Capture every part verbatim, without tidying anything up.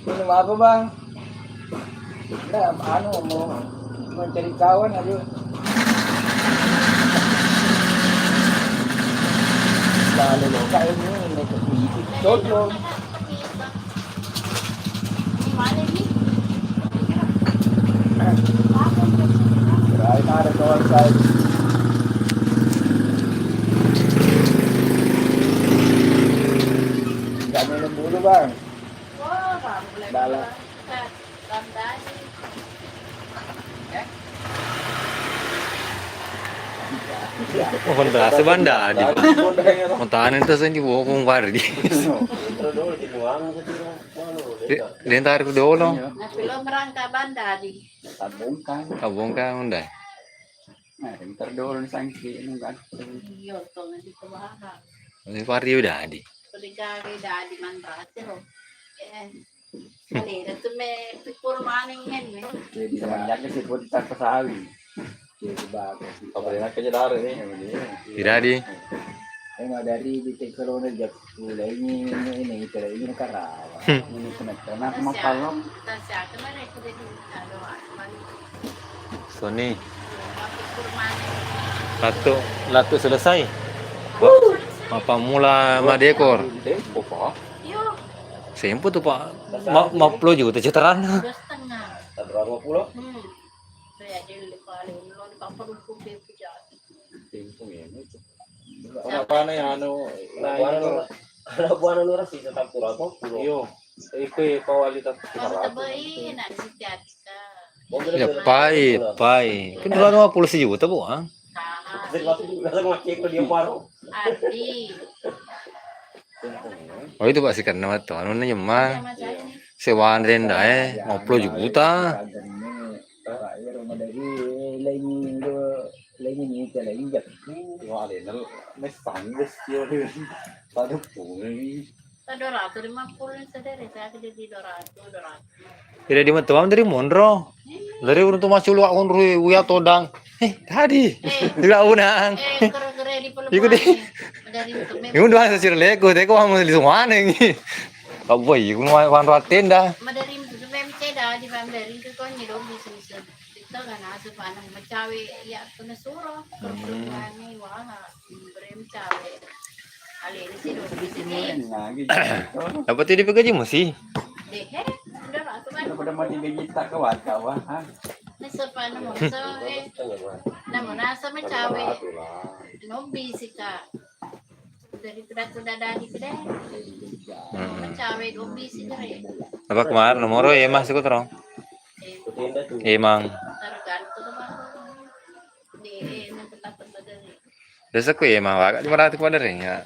Minum apa, Bang? Nah, anu, mau mencari kawan aja. Lalu lo, Kak, ini, ini ke Bibit, Colo. Kirain ada kawan saya. Nggak minum dulu, Bang. Dalam. Oh, kontra sebanda di. Montana itu sendiri bohong, Wardi. Lentar ke dolo. Nah, belum merangkak banda di. Tabungkang. Tabungkang, udah. Nah, lentar dolo nih, sangki, ini kan. Iya, tuh, nanti ke bawah. Ini Wardi udah di. Udah gawe, udah di manrate, loh. Eh. Alena tu me pikul maneng ngen me. Jadi semenjak si pun tak pesawi. Jadi bagus. Apa enak aja dari ni? Tidak di. Emang dari di Tekelone jak mulai ini, ini, ini, ini Karawa. Ini kena, kena aku mau kalau. Sony. Latu, latu selesai. Mappammula madekor. Tempo, Pak. Sempo tu, Pak. Ma-, mappulo juta cetaran. Dua setengah. Satu ratus dua puluh. Hmm. Saya aja di paling lo di papan hukum dia puja. Tempo ini. Apa nih anu, lain itu? Ada buana lurah sih, tetap kurang apa? Iyo. Itu pawali tak. Kamu tebai, nak di situ habis. Ya, pai, pai. Kan dua ratus lima puluh sejuta, Bu, ah. Arti. Oh, itu pasti karena waktu anu nanya mah. Sewaan renda, eh, lima puluh juta. Pada pun. Dua ratus lima puluh sedere, saya jadi dua ratus, dua ratus. Tidak dimetuang dari monro. Dari urung tu masuk luak onrui uya todang. Eh, tadi. Eh. Tidak unang. Eh, kere-kere di Iku di. Pelubuan. Dari itu memang. Iku doang sesir leko, teko kamu di semua nih. Kau boy, iku wan wan tenda. Madari itu memang ceda di Bamberi itu kau nyidong di sini. Itu kan asup anak mecawe ya kena suruh. Hmm. Perempuan ini wah. Dapat tu dipegaji mesti. Daripada mati gaji tak kuat kau, ah. Nama nasa mecawe. Nombi sika. Dari kuda-kuda dadi kedai. Hmm. Mecawe nombi sika. Apa kemarin nomor ya Mas, aku terong. Emang. Tergantung. Di, di tempat-tempat dari. Biasa ku ya, mawa, Kak, lima ratus kuadrat ya.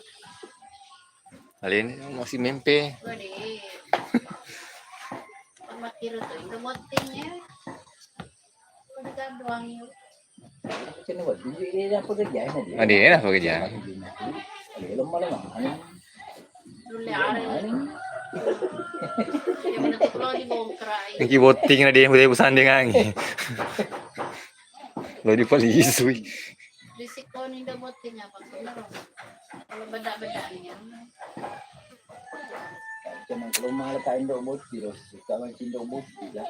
Kali ini masih mimpi. Waduh. Makir tuh, itu bottingnya. Udah kan doang yuk. Kena buat dulu, ini apa kerjaan dia? Ah, dia apa kerjaan? Dia lemah-lemah. Dulu ada. Yang udah pulau dibongkar. Yang ki botting na dia, udah pesan dia ngangi. Lo dipalisui. Risiko ni do botting apa sebenarnya? Kalau bedak-bedak ni. Cuman kalau mahal tak indo botting, terus suka main indo botting ya.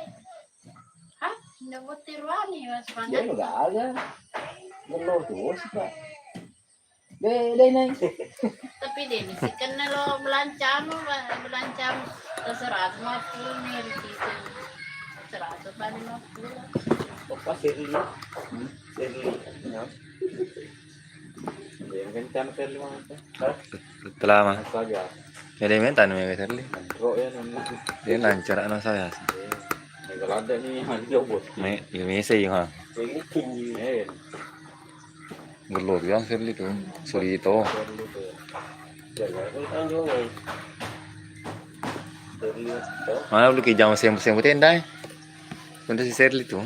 Hah? Indo botting ruani, Mas Pangan? Dia juga ada. Gelo tuh suka. Deh, deh, Neng. Tapi deh, mesti kena lo belancamu, Pak. Belancamu. Seratus lima puluh nih, di situ. Seratus apa lima puluh? Apa, Sirli? Hmm? Sirli. Ya. Yang kencang, Sirli, mana tuh? Hah? Telah, Mas. Astaga. Jadi, main tanah, main Sirli. Bro, ya, nonton. Dia lancar, anak saya. Eh, yang kalau ada nih, ada bos. Me, ya, mese, ya, ha. Ini tinggi. Eh. Gello biang Serli tu, Sulito. Mana lu kijang sembu-sembu tenda, eh? Tenda si Serli tu.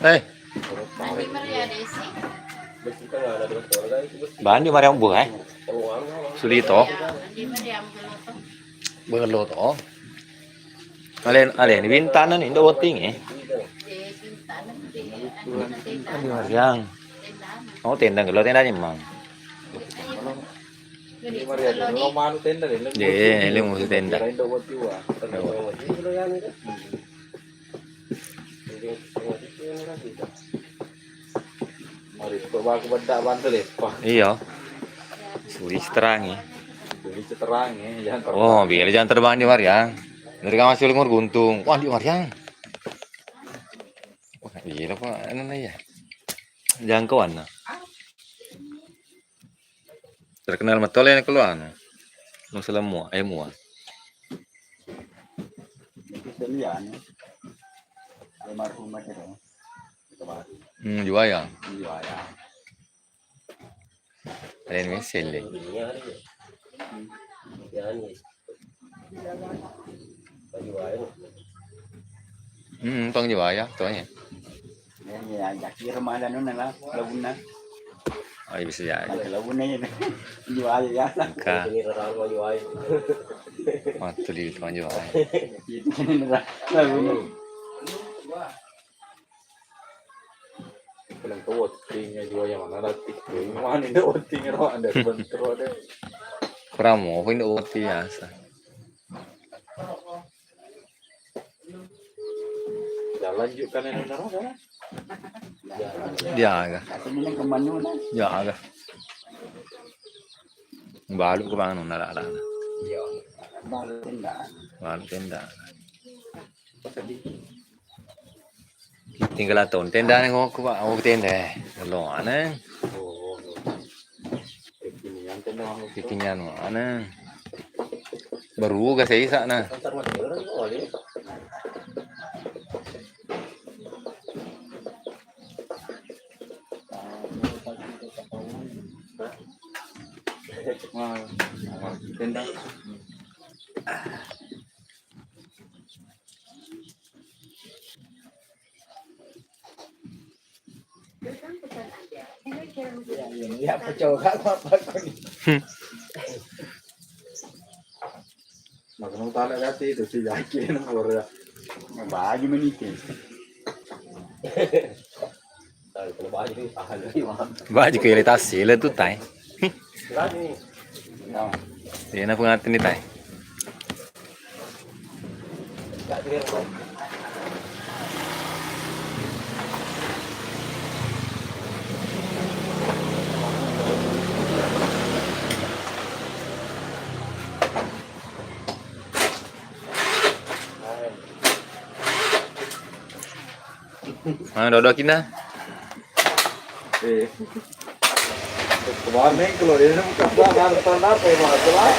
Eh. Bandi Mariam Bunga, eh? Sulito. Belo to. Alen, alen, bintana ni, ndo botting, eh? Andi Mariang. Oh, tenda, lo tenda ni mang. Ye, le musu tenda. Iya. Suli terangi. Suli terangi, jangan terbang. Oh, biar jangan terbang di Mariang. Dari kamar suli ngur guntung. Wah, di Mariang. Wah, gila, Pak. Anu na iya. Jangkauan na. Terkenal metole na keluar. Masalah mua, eh, mua. Itu selian. Almarhum aja dong. Hmm, juara. Juara. Lain mesel deh. Hmm, tong juara, tong ya. Ya, ya, ya, kira malah nuna lah, lagunna. Oh, iya, bisa jadi. Lagunna ya. Juara ya. Ka. Waktu di itu juara. Itu kan lagunna. Paling tuo wettingnge juaja manarati. Mani de wettingnge ro ande bentuk de. Kurang mau pun de wetti biasa. Jalan juga nih naro kan. Jaga. Jaga. Balu ke bangun nara. Balu tenda. Balu tenda. Tinggal atau tenda nih, aku, Pak, aku tenda. Lo aneh. Kekinian mana? Baru gak saya sana. Wah, tenda. Ya, ya, ya, apa coba, apa, apa nih? Hmm. Makanya utara kasih itu si Jaki, enak kalau ya. Baju meniti. Baju kualitas sih, le tu tai. Ini apa ngerti nih tai? Mana dodok kina? Eh. Kemarin kalau dia bukan bahan tanah apa ya, Mas?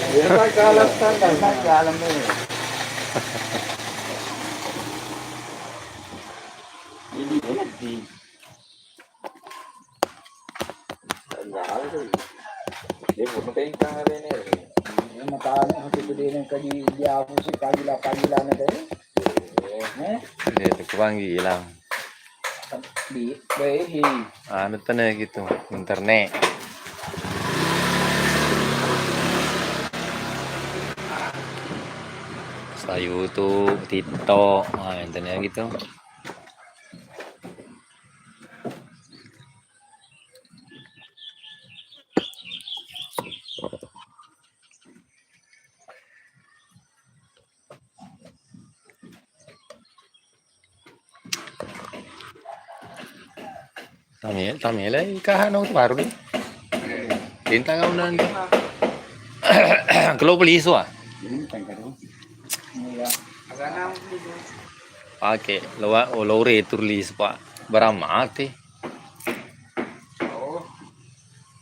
Dia tak kalah tanah. Tak kalah, Mas. Ini, ini. Dia pun tengkang ada ini. Ini matanya, aku tu dia yang kaji, dia apa sih, pagi lah, pagi lah, nanti. Eh? Dia tu kurang gila. Di, behi. Anu tane gitu, internet. Sa YouTube, TikTok, ah, internet gitu. Tame-, tamela i kaha no baru ni. Bintang kau nanti. Kalau beli isu ah. Pake lo, lo re turlis pa. Barang mate.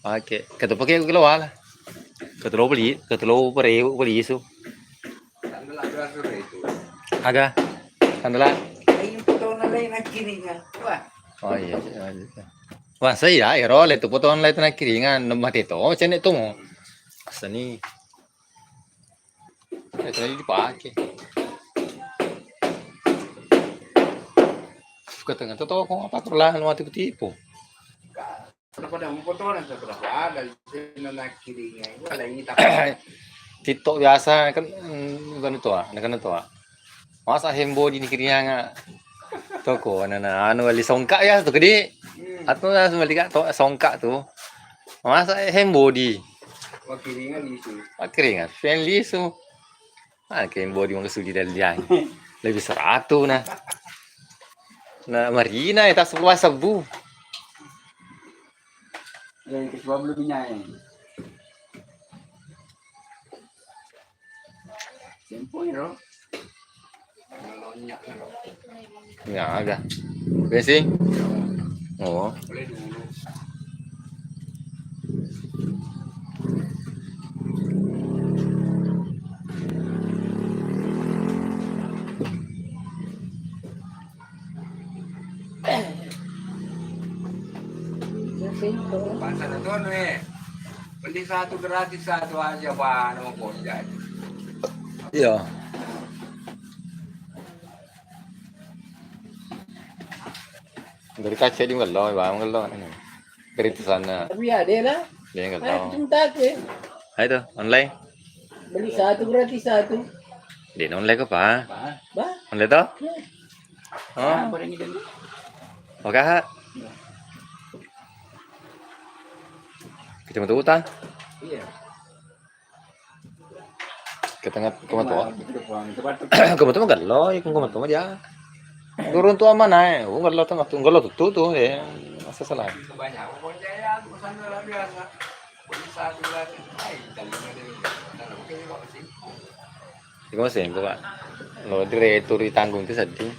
Pake, kata pake ku lo wala. Kata lo beli, kata lo pare beli isu. Aga, sandala. Ayo, foto na lain nakkiringan. Wah. Oh iya, iya, iya. Wah, saya ya, ero le tu foto na lain nakkiringan, mate to, cene tu mo. Seni. Eh, tadi dipake. Suka tengah tu toko apa tu lah, lu tipu-tipu. Pada-pada mupotona, pada-pada, sini nakkiringan. Wala ini tak. TikTok biasa kan, mm, bukan itu ah, bukan itu ah. Masa hembo di nakkiringan ah. Toko nana anu wali songkak ya tu kedi. Hmm. Atau langsung beli kak to songkak tu. Masa hand body. Wakiringan lisu. Wakiringan, fan lisu. Ah, hand body mau suli dari dia. Lebih seratu nah. Nah, marina ya tas sepuluh sebu. Yang kedua belum nyai. Sempo iro. Ya, aga. Bensin? Oh. Boleh dulu. Bangsa na tono eh. Beli satu gratis satu aja, Pak. Nama kau jadi? Iya. Dari kaca di ngello, Bang, ngello. Dari itu sana. Tapi ya, deh lah. Dia ngello. Ayo, cinta ke. Ayo tuh, online. Beli satu gratis satu. Di online ke, Pak? Bah? Online toh? Ya. Oh. Ah, boleh ngirim. Oke, ha. Kita mau utang? Iya. Kita ngat-, ke matoa. Ke matoa. Ke matoa mah galo, ya, ke matoa mah dia. Gurun tua mana, eh? Oh, galo tuh, galo tuh, tuh, tuh, ya. Masa salah. Iko masih, Pak. Lo dire turi tanggung itu sedih.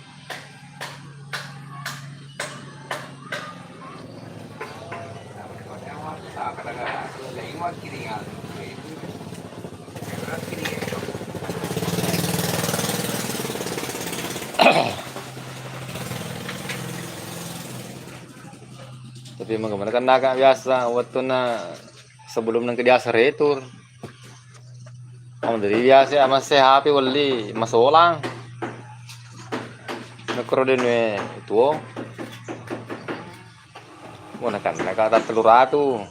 Tapi emang kemana kan naga biasa waktu na sebelum nang ke biasa retur. Om jadi biasa ama se H P weli masolang. Nokro de nue tuo. Wah, nakan naka tak telur ratu.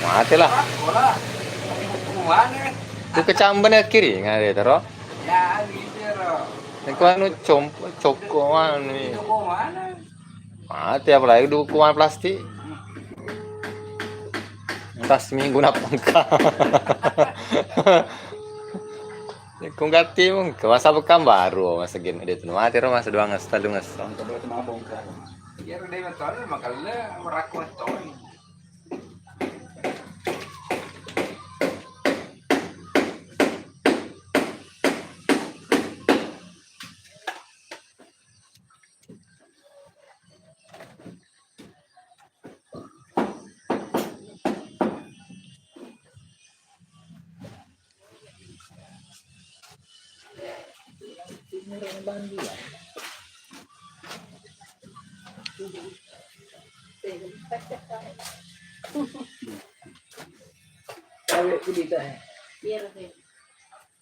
Mate lah. Ku kecamban ya kiri ngare tero. Engko anu comp-, cokko anu. Mate, apalagi duku mah plastik. Entah seminggu napa engka. Ku gatti mungkin masa bekam baru masa gini dia tuh mati ro masa dua nges telu nges. Iya, udah betul makanya merakwa toni.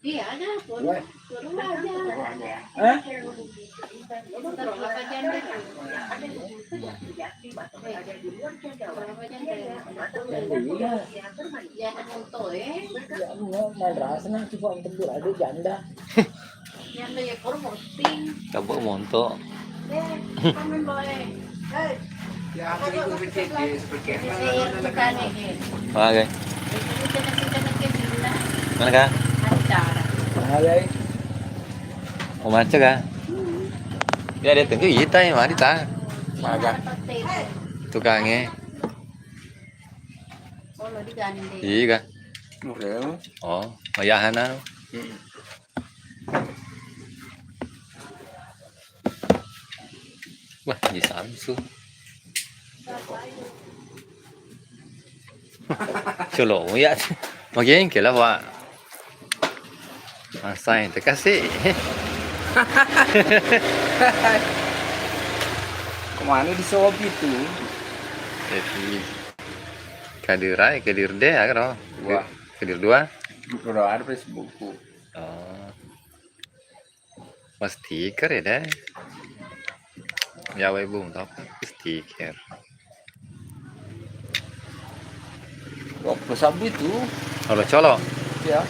Iya, ada. Turun aja. Hah? Turun apa janda? Eh, turun apa janda? Iya. Janda moto, eh. Ya, lu mau main rasa nah, coba untuk ada janda. Janda ya, kurang posting. Coba monto. Oke. Mana, Kak? Mana, Kak? Oke. Oh, macet, Kak? Ya, dia tengke ita ya, mari ta. Maga. Tukangnya. Iya, Kak. Oke. Oh, mayahana. Hmm. Wah, di Samsu. Solo ya. Magengkel apa? Masai terkasih. Kemana di Sobi tuh? Jadi Kadir aja, Kadir deh, ya, kalau. Wah. Kadir dua. Kalau ada Facebookku. Oh. Mas stiker ya deh. Ya, webung tau stiker. Waktu sabu itu. Kalau colok. Ya.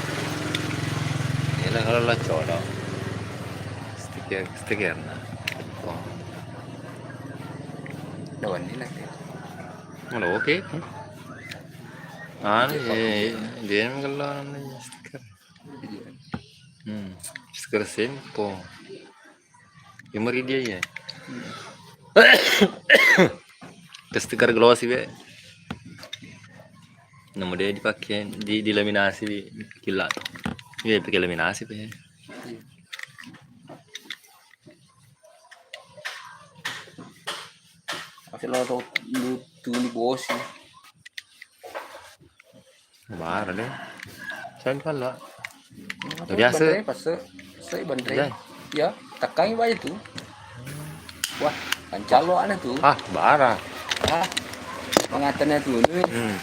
Iyana kalau lo colo. Stiker, stikerna. Oh. Lawan ni lagi. Mana oke? Anu, eh, dia yang kalau anu stiker. Hmm, stiker sempo. Yang meri dia ya. Ke stiker glossy be. Namu dia dipakai di, dilaminasi di kila. Iya, pakai laminasi be. Masih lo tuh lu tuli bosi. Bara deh. Saya kan lah. Biasa. Bandre, pas se, se bandre. Iya. Ya, tekan bae tu. Wah, kancalo aneh tu. Ah, bara. Ah, mengatanya tu ni. Hmm.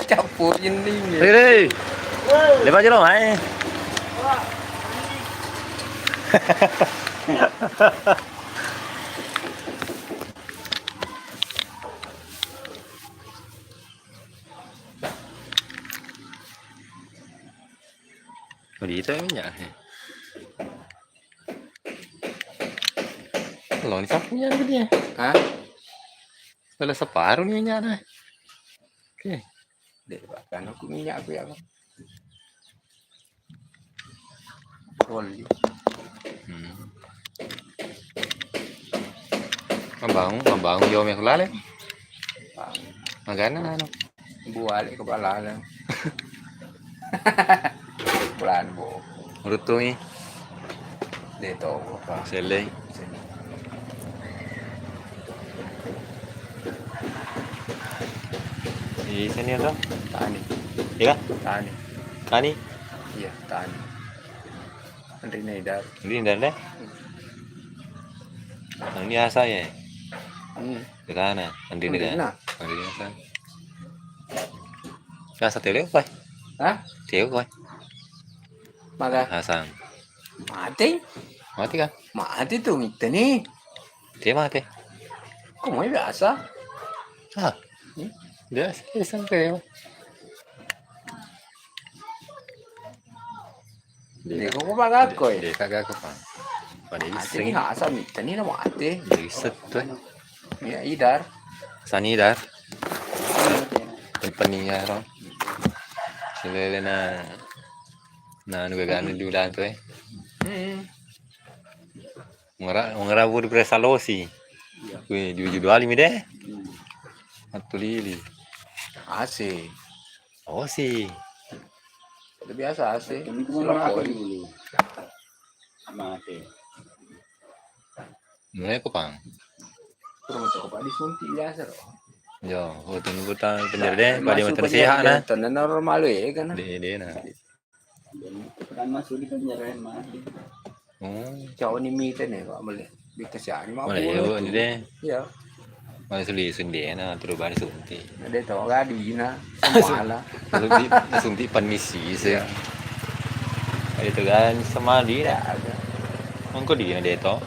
Campur ini. Hei, hei. Lepas je lo, mai. Oh, di itu minyak. Lo ni sapunya dia. Hah? Kalau separuh ni minyak dah. Oke. Dek, bahkan aku minyak aku ya. Oli. Hmm. Mambangung, mambangung yo me kulale. Magana anu. Buale kepala. Bulan bo. Rutungi. De to apa? Selei. Di sini ada. Tani. Iya? Tani. Tani? Iya, tani. Andri Naidar. Andri Naidar deh. Ini asa ya? Hmm. Ke sana, Andri Naidar. Andri na. Andri Naidar. Asa tele apa? Hah? Tele apa? Maka. Asang. Mati. Mati kan? Mati tu mitta ni. Dia mati. Kok mau biasa? Ah. Hmm? Biasa, biasa kayak. Dia kok bagakko ya? Dia kagak kok, Pak. Pada iseng. Asa mitta ni nama ate. Dia iseng tu. Ya, idar. Sani idar. Peniaro. Silele na. Nah, nu gaga anu diulang tu eh. Hmm. Mengera, mengera buru presa losi. Iya. Wih, di ujung dua lima deh. Hmm. Satu lili. Asik. Osi. Udah biasa asik. Ini cuma berapa dulu? Mati. Mulai ko pang. Terus kok disuntik biasa loh. Yo, oh tunggu ta penjara deh, pada mati sehat nah. Tenang normal ya kan. Deh, deh nah. Kan masuk di penjara mati. Hmm. Cowok ni mite nih, Pak, boleh. Dikasih ani mau boleh, boleh ya, Bu, tuh. Ini deh. Iya. Mana suli sunde na, terus bani sunti. Ada tau gadi na, semala. Sunti, sunti panisi sih. Iya. Itu kan semali. Ya, ada. Engko di na deto.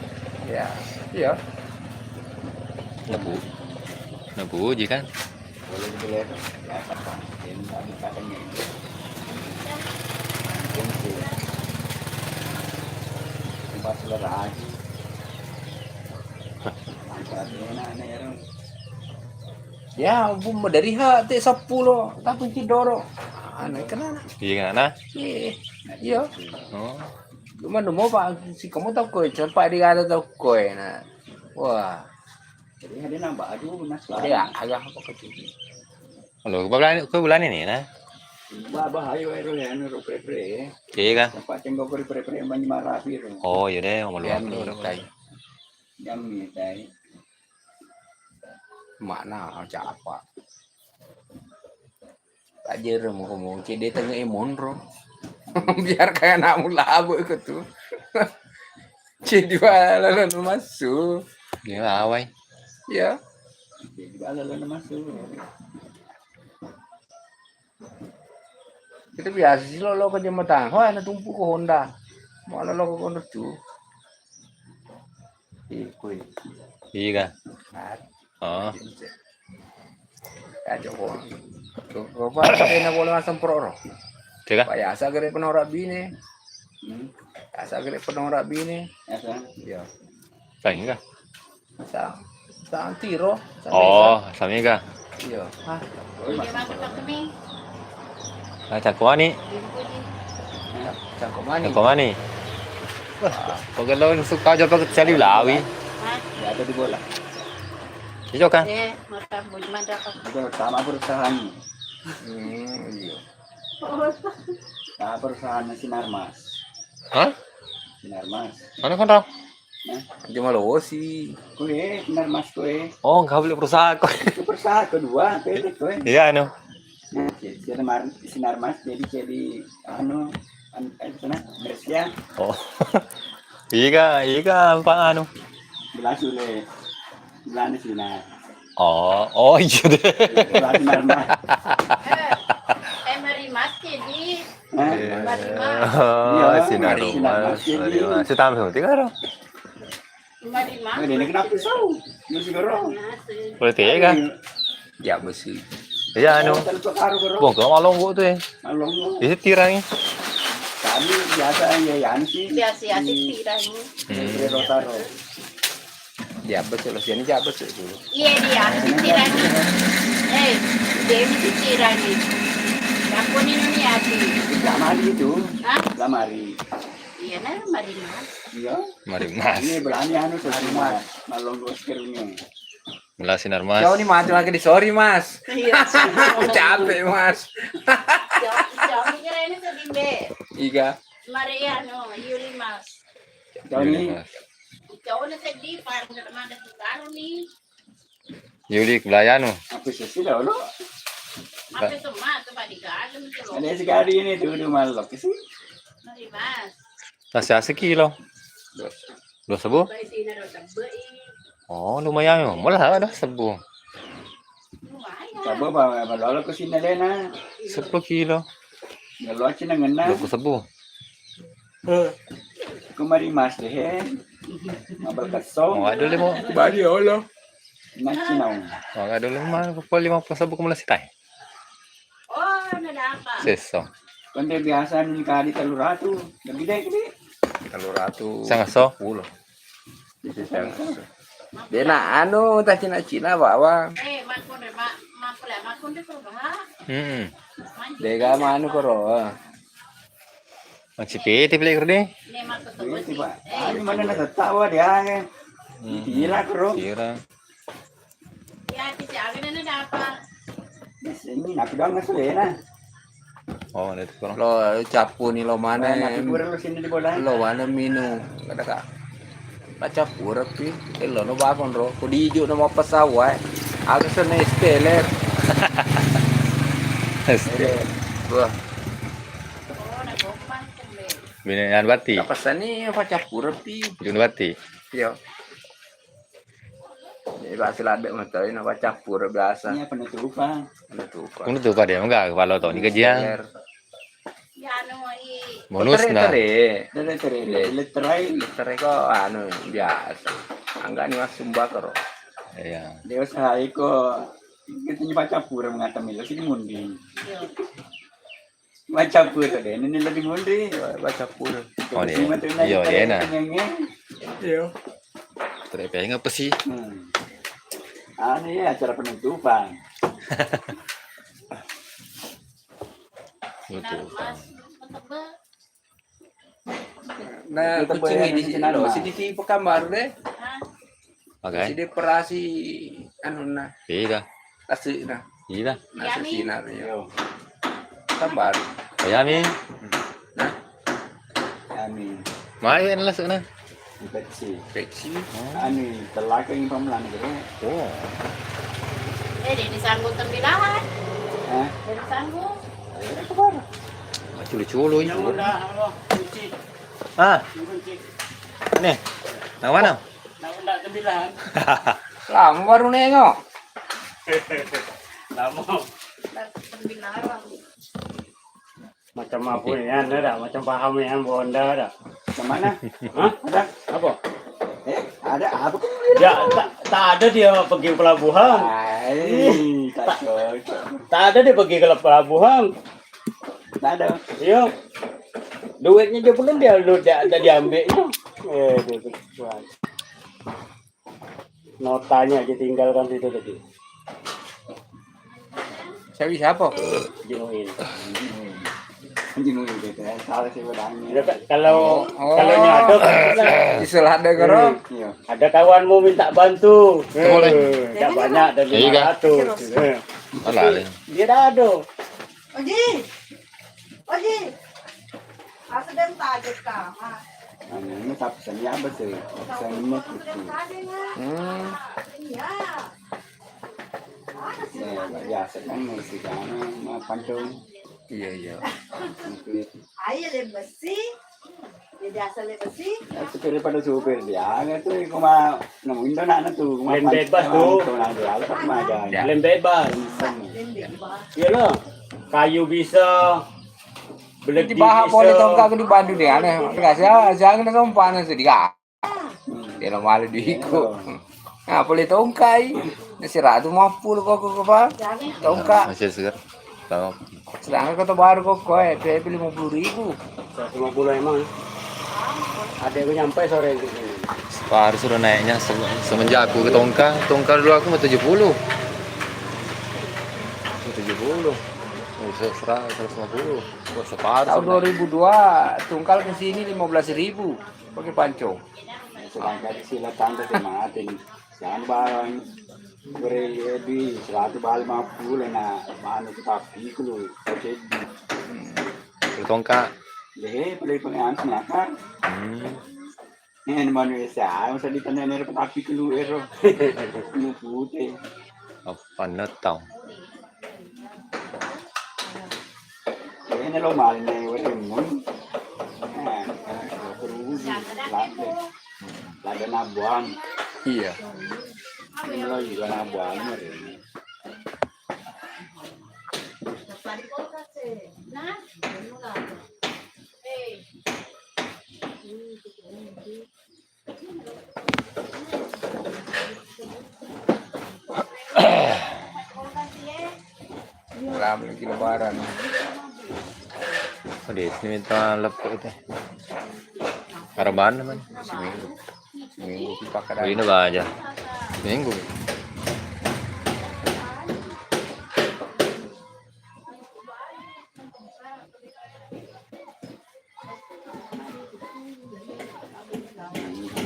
Ya, iya. Nabu. Nabu ji kan. Boleh dilihat, ya, apa? Ini tadi katanya ini. Ini sih. Tempat selera aja. Mantap, enak nih, orang. Ya, bu, dari ha, te seppulo, tapi cidoro. Aneh kenana. Iya, kenana? Iya, iya. Oh. Cuma nemu, Pak, si kamu tau koi, cepat digada tau koi, nah. Wah. Jadi, dia nambah aja, Mas. Ada ya, agak apa kecil? Halo, ke bulan, ke bulan ini, nah? Bah, bah, ayo, ayo, ya, anu, ro, pre, pre. Iya, kan? Tempat yang kau pre, pre, pre, yang banyak marapi, ro. Oh, iya deh, mau luar. Mitai. Yang mitai. Mana, capa? Pajero mo, mo, cedde tengah e monro. Biar kayak anakmu labu ikut tuh. Cedde wala lo masuk. Dia awai. Ya. Cedde wala lo masuk. Kita biasa sih lo, lo ke jembatan. Ho, anak tumpu ke Honda. Mau lo, lo ke Honda tuh. Iya, kui. Iya, kan? Nah. Oh. Ya, coba. Coba, coba, na boleh masang pro, ro. Tega? Pak Yasa gere penora bine. Hmm. Yasa gere penora bine. Yasa. Iya. Tanya. Sa, sa tiro, sa Oh, mega. Samega. Iya. Hah? Iya, Mas, Pak Kemi. Nah, cangko mani. Iya, Puji. Cangko mani. Cangko mani. Wah, pegelo suka aja pakai cali lawi. Hah? Ya, ada di bola. Iya, kan? Eh, makan Puji, mantap. Itu sama perusahaan. Hmm, iya. Nah, perusahaan Sinarmas. Hah? Sinarmas. Mana kon tau? Nah, cuma lo si. Kue, Sinarmas kue. Oh, nggak boleh perusahaan kok. Itu perusahaan kedua, P T kue. Iya, anu. Nah, si- Sinarmar- Sinarmas jadi jadi anu an- eh, sana Malaysia. Oh. Iya, iya, apa anu? Belas le. Belanda Cina. Oh, oh iya deh. Belanda Cina. Eh, eh, Marimas jadi. Hah? Marimas. Oh, iya, Cina Marimas rumah. Jadi. Marimas. Sudah sampai tiga orang. Marimas. Eh, ini kenapa sih? Ini sih orang. Boleh tiga kan? Ya besi. Iya anu. Bongko malonggo tuh ya. Malonggo. Itu tirangi. Kami biasa ya ya sih. Biasa ya sih tirangi. Hmm. Rotaro. Jabbes lo, siani jabbes dulu. Iya, dia, sitirangi. Eh, dia sitirangi. Aku ini nuni ati. Lamari itu. Hah? Lamari. Iya, nah, mari, Mas. Iya. Mari, Mas. Ini berani anu tuh, Mas. Malonggo sekirunya. Melasi Narmas. Jauh nih, Mas, lagi di sorry, Mas. Iya. Capek, Mas. Jauh, jauh ini sedih, Be. Iga. Mari, anu, Yuli, Mas. Jauh nih. Yuli, Mas. Icau na seddi, pa-, mada-, mada tu baru ni. Yuli, kulayanu. Apa sih sih lo? Apa semua tu, Pak, di dalam tu lo. Ada sekali ini tu, di malam ke sih? Mari, Mas. Nasi asik kilo. Dua sebu? Baik sih, naro tebbe i. Oh, lumayan. Mula ada sebu. Lumayan. Coba bawa, bawa lo ke sini, Lena. Sepuluh kilo. Ngelocin nang ngena. Dua puluh sebu. Kemari Mas deh, he. Mabal kesong. Mau adu limo. Bali olo. Naci naung. Mau adu limo, pukul lima puluh sebu kemana sih, tai? Oh, ada apa? Seso. Kan dia biasa nih kali telur ratu. Lebih deh, gede. Telur ratu. Sangat so. Pulo. Dena anu ta Cina-Cina bawang. Eh, makkon re, ma-, makkon re, makkon re, koro, ha? Hmm. Dega manu koro. Mancipiti pile koro de. Ne makkon to. Ini, Pak. Eh, ini mana na tetap wa dia, eh. Hmm. Kira koro. Kira. Ya, ti siaga na dapat. Ini aku doang ngeselena. Oh, itu kurang. Lo cappu ni lo mana? Nah, nanti pura lo sini di bola. Lo mana minum? Kada ka. Lo cappu rapi. Eh, lo no bakon ro. Ko di ijo no mau pesawat. Aku sana es teler. Es teler. Wah. Bini yang bati. Apa sani apa cappu rapi? Jun bati. Iya. Jadi bahasa ladde metoi na cappur biasa. Iya, penutupan. Penutupan. Penutupan dia, enggak, kepala tau ni gajian. Bonus na. Tere, tere, tere, tere, tere ko anu biasa. Angga ni mas sumba koro. Iya. Dia usaha iko kita nyoba campur mengatam itu sih munding. Iya. Macappur deh, ini lebih mundi, macappur. Oh, deh. Iya, deh, nah. Iya. Terus apa sih? Hmm. Ah, ini acara penutupan. Penutupan. Nah, kucing ini sih, lo, sini di Pekanbaru deh. Oke. Masih dioperasi anunna. Iya. Lasuna. Iya. Lasuna, iya. Tambah. Ayami. Nah. Ayami. Mai lasuna. Infeksi. Infeksi. Oh. Anu, telaga yang pamelan gitu. Oh. Eh, dia disanggup tembilahan. Hah? Dia disanggup. Ayo, kabar. Culu-culu itu. Yang udah, apa? Kunci. Ah. Kunci. Nih. Yang mana? Ndak, ndak tembilang. Lama baru nengok. Lama. Ndak tembilang. Macam apa ni, ya, ada dah? Macam paham ni, ya, Bonda dah. Yang mana? Hah? Ada? Apa? Eh, ada apa kau bilang? Ya, tak, tak ada dia pergi pelabuhan. Ai, tak cocok. Tak ada dia pergi ke pelabuhan. Nada. Iya. Duitnya aja belum dia lu dia ada diambil. Eh, itu, itu. Notanya aja tinggalkan situ tadi. Saya bisa apa? Jenuin. Jenuin gitu ya. Salah sih bedanya. Ya, ka-, kalau, oh, kalau nyadok, istilah ada karo. Hmm. Iya. Ada kawanmu minta bantu. Boleh. Eh, nggak banyak dari lima ratus. Eh. Alah, dia dah ada. Oji. Oji. Asa dan tajet ka. Ah. Anu, ini tapi seni apa sih? Seni itu. Hmm. Iya. Mana sih? Ya, biasa kan, masih kan, mah, pantung. Iya, iya. Ayo, le besi. Ya, biasa le besi. Ya, supir pada supir dia, nggak tuh, cuma nemuin tuh anak tuh, cuma lem bebas tuh. Tuh, nah, dia, apa, cuma ada. Ya. Lem bebas. Iya, loh. Kayu bisa, beledi bisa. Baha pole tongka ke di Bandung deh, aneh. Enggak, saya, saya kena sompana sedih. Dia lo malu diiku. Nah, pole tongkai. Nah, siratu lima puluh kok, kok, apa? Tongka. Masih segar. Tahu. Sedangkan Kota Baru kok, kok, eh, P P lima puluh ribu. Seratus lima puluh emang. Ada yang nyampe sore itu. Separuh sudah naiknya se-, semenjak aku ke tongka. Tongka dulu aku mau tujuh puluh. Mau tujuh puluh. Bisa seratus, seratus lima puluh. Wah, separuh. Tahun sudah. Dua ribu dua, tungkal ke sini lima belas ribu. Pakai pancong. Sedangkan sila tanda ke mati nih. Jangan barang beri lebih seratus bal lima puluh, nah, mana kita pikul, kau jadi. Tongka. Deh, beli pengen senyakar. Hmm. Eh, ini manusia, masa ditanya ini dapat api kelu ero. Ini putih. Apa netau? Ini lo maling nih, wes timun. Nah, nah, perlu lada. Lada nabuang. Iya. Ini lo juga nabuang hari ini. Lama lagi lebaran. Oh, di sini minta lepuk itu. Araban namanya. Seminggu. Seminggu kita kadang. Ini baja. Seminggu.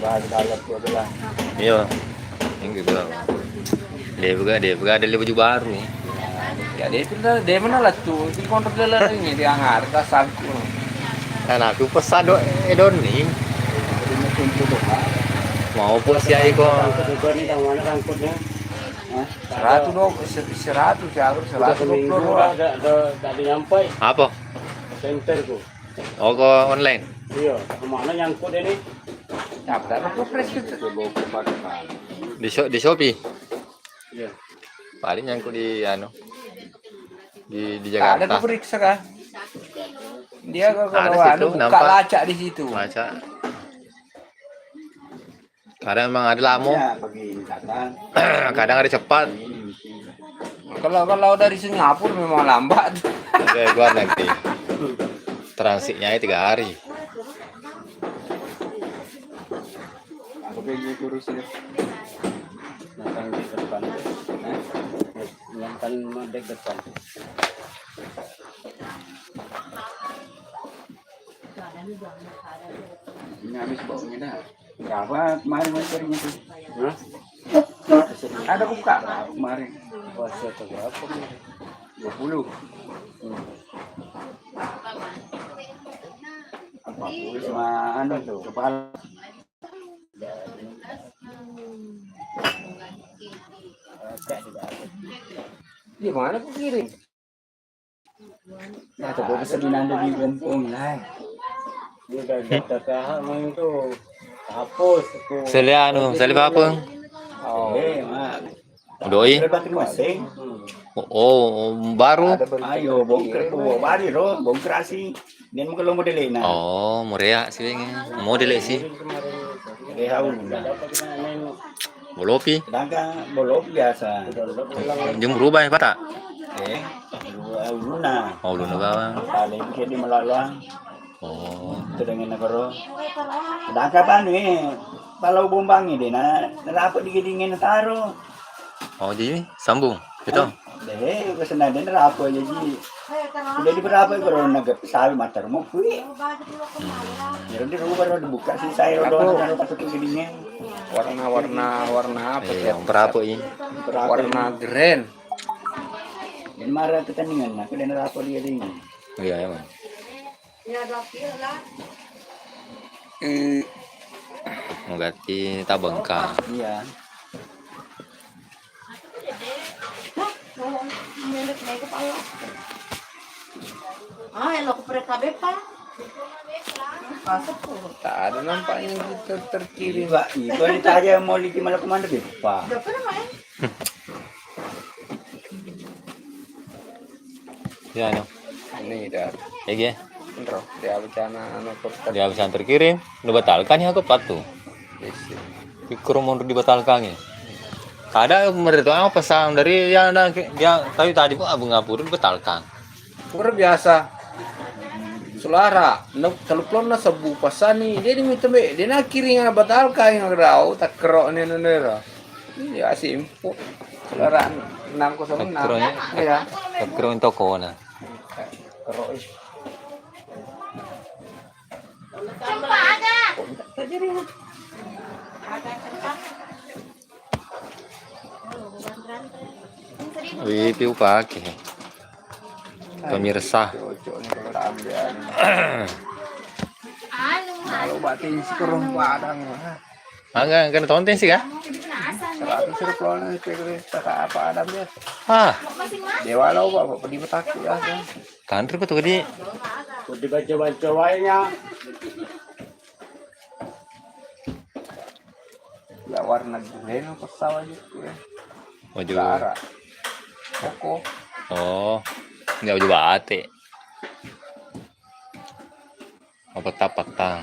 Bahas dalam tu adalah. Iya. Yang gitu. Dia juga, dia juga ada baju baru. Ya, dia itu dah, dia mana lah tu? Di kontrol dia lah ini, dia ngarep, dah sangkut. Nah, aku pesan do, eh, Doni. Mau pun si Aiko. Rangkut juga nih, yang mana rangkutnya? Hah? Seratus do, se-, seratus ya, harus udah seratus dua puluh seminggu lah, dah, dah, dah nyampe. Apa? Center ku. Oh, ke online? Iya, kemana nyangkut ini? Apa, tak ada progres gitu. Di Sho-, di Shopee? Iya. Paling nyangkut di, anu, di, di Jakarta. Tak ada periksa kah? Dia kalau ada situ, anu, buka nampak. Lacak di situ. Lacak. Kadang emang ada lamo. Iya, begini, kadang. Kadang ada cepat. Kalau, kalau dari Singapura memang lambat. Dari luar negeri. Transitnya tiga hari. Apa yang dia kurus ya? Makan di depan. Hah? Makan di depan. Ini habis baunya dah. Berapa kemarin meternya tuh? Hah? Ada buka kemarin. Puasa ke berapa kemarin? Dua puluh. Hmm. Empat puluh sama anu tuh, kepala. Di mana aku kirim? Nah, coba bisa dinanda di Bompong, nah. Ini udah data main tuh. Hapus tuh. Sele anu, sele apa? Oh. Eh, Mak. Doi. Ada batu masing. Oh, oh, baru. Ayo, bongkar tuh, baru ro, bongkar asi. Dan mungkin lo model lain, nah. Oh, murea sih, model sih. Dia tahu, nah. Bolopi. Sedangkan bolopi biasa. Jum berubah ya, Pak, tak? Eh, dua uluna. Oh, uluna bawang. Ada yang bisa di Melaloang. Oh. Itu dengan negara. Sedangkan anu, eh, kalau bombangi deh, nah, rapat di gedingnya taruh. Oh, jadi sambung. Itu. Deh, kesana deh rapat jadi. Udah di berapa kalau negara sawi matar mau kui. Hmm. Jadi di rumah baru dibuka sih saya udah taruh satu gedingnya. Warna-warna, warna apa? Eh, tuh? Yang berapa ini? Warna green. Jadi marah pertandingan, aku dan apa dia dingin. Iya, emang. Eh, mengganti tabengka. Iya. Ah, elo ko pere kabe pa. Pasok ko. Tak ada nampaknya gitu terkirim. Iba, iba ditanya mau liki malah kemana, Beb? Pak. Udah pernah main? Ya, no. Ini dah. Ege. Enro, dia bencana anu kota. Dia bisa terkirim, udah batalkan ya aku patu. Isi. Pikir mau dibatalkan ya. Ada mereka apa pesan dari ya, nah, ya, tapi tadi pun Abu Ngapur dibatalkan. Luar biasa. Sulara, no, teluk lonna sebu pasani, dia diminta be, dia nakiring batalkan yang rau, tak kerok ni nendera. Iya, simpu. Suara enam kosong enam. Takro ya? Iya. Takro yang toko na. Kero, ih. Wih, piu pake. Pemirsa. Cocok nih kalau tak ambil. Kalau batin si kerong Padang. Aga kena tonten sih kah? Seratus rupiah nih, kira-kira kata apa Adam dia? Ah, dewa lo, Pak, Pak, pedih petak ya. Kantri betul di. Dibaca-baca wainya. Ya, warna green apa sawah gitu ya. Baju. Darah. Koko. Oh, nggak baju batik. Apa tapatang?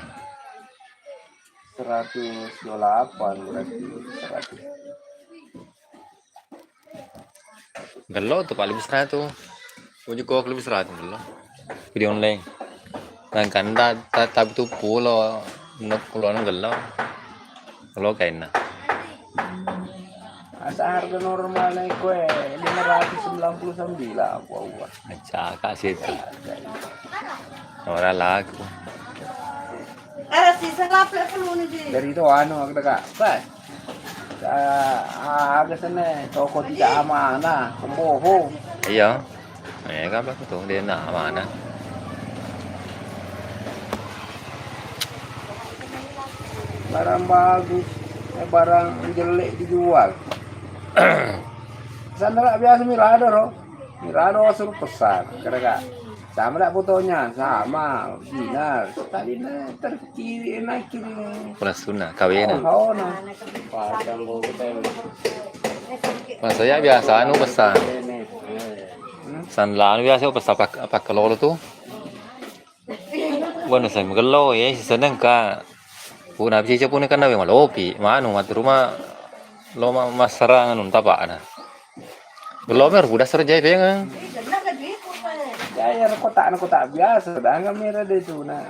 Seratus delapan berarti, seratus. Gello tu paling seratus. Uji kok lebih seratus gello. Di online. Kan kan ta ta ta tu pulo, nok pulo nang gello. Gello kainna. Asa harga normal e kue lima ratus sembilan puluh sembilan, wah, wah. Acaka situ. Ora laku. Ara sisa lape peluni di. Dari itu anu, aku dekat. Bas. Ah, aga sene toko tidak amanah, pembohong. Iya. Eh, kan bagus tuh, dia nak mana? Barang bagus, eh, barang jelek dijual. Sandala biasa mirado ro. Mirado suruh pesan, kira-kira. Sama tak fotonya, sama, original. Tapi na terkiri, na kiri. Pernah sunah, kawin. Oh, oh, nah. Masa ya biasa anu pesan. Hmm? Sandala anu biasa pesan pak, pak kelolo tuh. Bukan saya magello ya, si seneng ka. Puna bisi puna kan nawe malopi, manu mati rumah lo ma-, masarang anu tapa na. Gello mer buda serjai pengen. Ya, ya, kotak, kotak biasa, dah nggak merah deh itu, nah.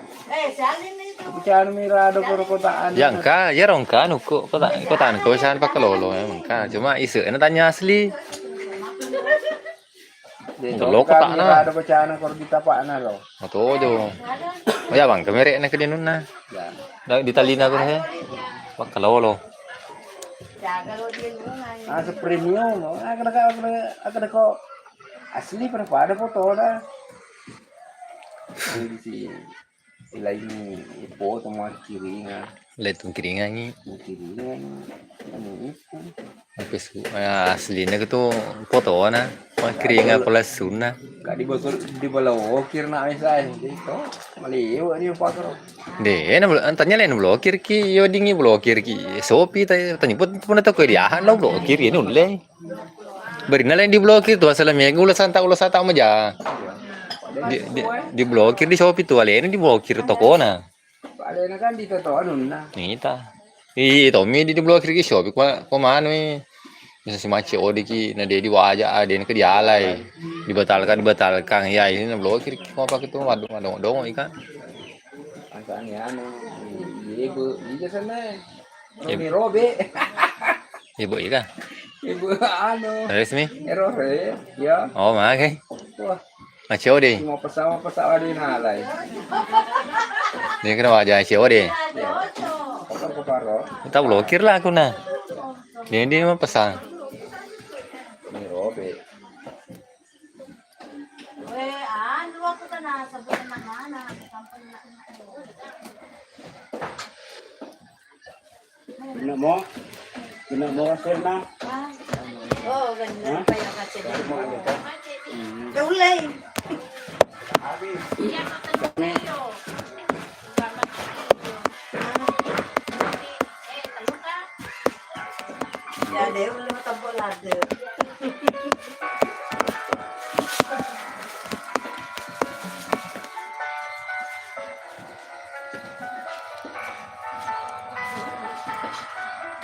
Bicara merah ada kotak-kotakan. Ya, engka, ya, rongka, nuku, kotak, kotak, nuku, sana pakai lolo, ya, engka. Cuma isu, enak tanya asli. Deh, gello kotak, nah. Ada bacaan kalau kita pak, nah, lo. Matojo. Oh, ya, bang, kemerek, nak, ke dinunna. Ya. Dah, di talina, tuh, he. Pakai lolo. Ah, premium, oh, ada, ada, ada, ada kok. Asli pada-pada foto dah. Ini si lain foto mau kiringan. Letung kiringan ni. Kiringan. Anu itu. Tapi su-, eh, aslinya itu foto na. Mau kiringan pala sunna. Kak di bosol di bala okir nak misal itu. Maliu ni pakro. Deh, na blo-, tanya lain blokir ki, yo dingi blokir ki. Sopi tanya, tanya pun, pun tak kau dia, lo blokir ya nulle. Berinna lain diblokir tu, asal mega ulo santa, ulo sata maja. Di, di, diblokir di Shopee tu, alena diblokir tokona. Alena kan di toto anunna. Nita. Ih, Tommy di, diblokir ki Shopee, ko, ko manu i. Bisa si macce odiki na dedi waja, ah, dena ke dialai. Dibatalkan, dibatalkan. Ya, ini na blokir ki, mau pakai tu, madong, madong, dong, ikan. Angkani anu, ibu, iya sana. Ibu. Ini robe. Ibu, iya kan? Ibu, anu. Resmi? Error, ya. Oh, makai. Wah. Macce ode. Mau pesawat, pesawat di nalai. Ini kena wajah macce ode. Ya. Kotor keparo. Tak blokir lah aku nah. Dia, dia mau pesan. Ini robe. Weh, anu aku kena sebut anak mana, kampung anak. Guna mo? Guna mo hasilna? Oh, bener. Hah? Apa yang macet itu? Hmm. Ya, ulai. Nih. Ya, deh, ulai tempo lade.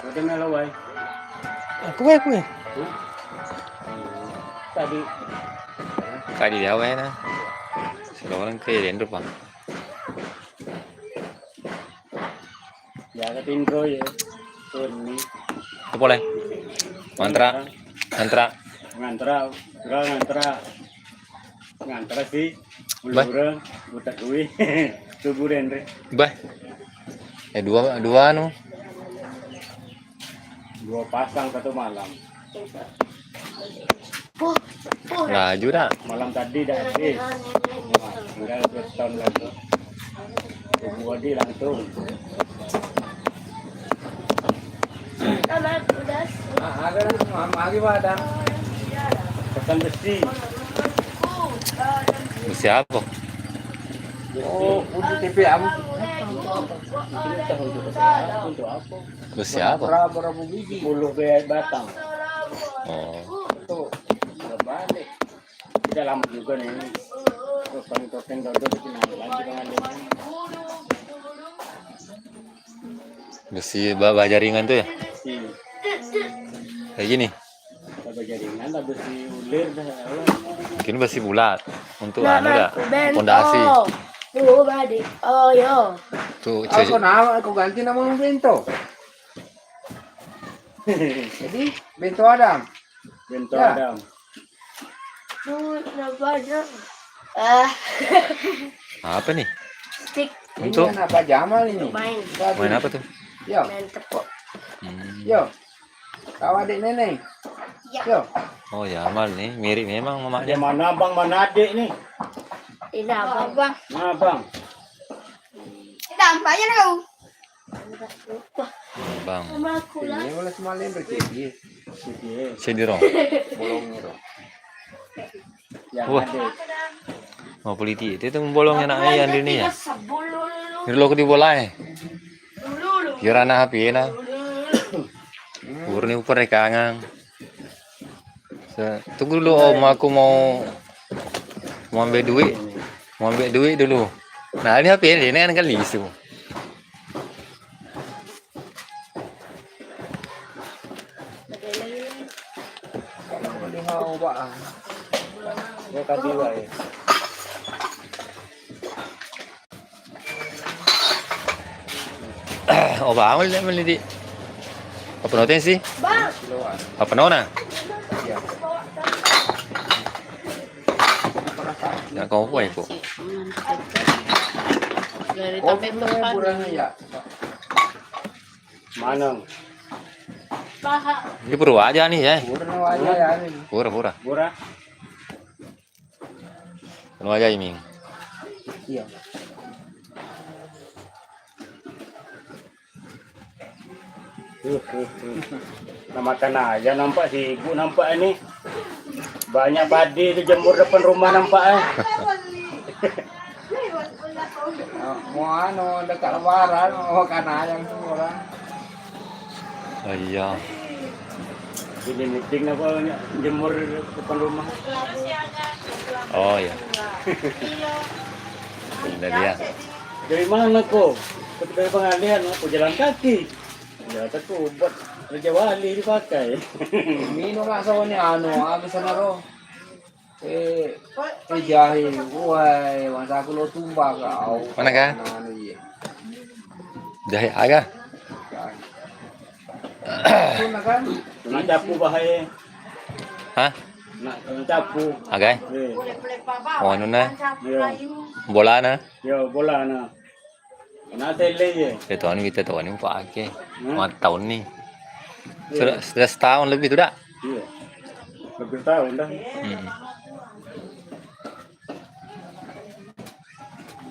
Udah melo, wai. Aku, aku. Hah? Tadi. Tadi dia, wai, nah. Sudah orang ke Indo, Pak. Ya, tapi Indo ya. Ini. Apa, Le? Mantra. Mantra. Mantra. Mantra. Ngantara si Bah. Ulureng, buta kui. Tubuh denre. Bah. Eh, dua, dua anu. Dua pasang satu malam. Laju dah. Malam tadi dah habis. Tinggal beton lagi. Tunggu Adi langsung. Ah, ada, ada, ada. Pesan besi. Besi apa? Oh, untuk T P M. Untuk apa? Besi apa? Berapa, berapa biji? Sepuluh be-, batang. Oh. Tuh, udah balik. Udah lama juga nih. Terus kami topeng dodol bikin lagi dengan dia. Besi ba-, baja ringan tuh ya? Besi. Kayak gini? Baja ringan lah, besi ulir dah. Mungkin besi bulat untuk anu dah, pondasi. Tuh, badi. Oh, yo. Tuh, aku nama, aku ganti nama bento. Jadi, bento Adam. Bento Adam. Tuh, kenapa ada? Ah. Apa nih? Stick. Untuk? Ini anak Pak Jamal ini. Main. Main apa tuh? Yo. Main tepuk. Hmm. Yo. Kau adik Neneng? Iya. Yo. Oh, Jamal nih, mirip memang mamaknya. Mana abang, mana adik nih? Ini abang. Mana abang? Ini abangnya kau. Bang. Ini mulai semalin berarti dia. Sedih dong. Bolongnya dong. Yang ada. Mau politik itu, itu bolongnya nak yang dunia. Ini lo di bola eh. Kira anak H P na. Urni upper kangang. Se-, tunggu dulu, Om, aku mau, mau ambil duit. Mau ambil duit dulu. Nah, ini H P ini, ini kan lisu. Oh, bangun le meli di. Apa noten sih? Bang. Apa nona? Ya, kau apa itu? Dari tapi makan. Mana? Paha. Ini pura aja nih ya. Pura aja ya ini. Pura, pura. Pura. Anu aja, Iming. Iya. Nah, makan aja nampak sibuk nampak ini. Banyak padi itu jemur depan rumah nampak eh. Mau anu dekat lebaran, mau makan ayam semua orang. Oh iya. Ini meeting apa jemur depan rumah? Oh iya. Ini dia. Dari mana kok? Dari pengalihan, aku jalan kaki. Ya, terkubat. Raja Wali dipakai. Minum lah sauni anu, habis sana ro. Eh, eh, jahe, wah, masa aku lo tumba kau. Mana kah? Anu, iya. Jahe aga? Jahe. Itu nah kan? Kena capu bahaya. Hah? Nak kena capu. Aga? Eh. Oh, anu nah. Iya. Bolana. Yo, bolana. Kena tele ye. Itu anu kita tahu ni pakai. Hmm? Mata tahun ni. Iya. Sudah, sudah setahun lebih tu dah. Iya. Lebih tahun dah. Hmm.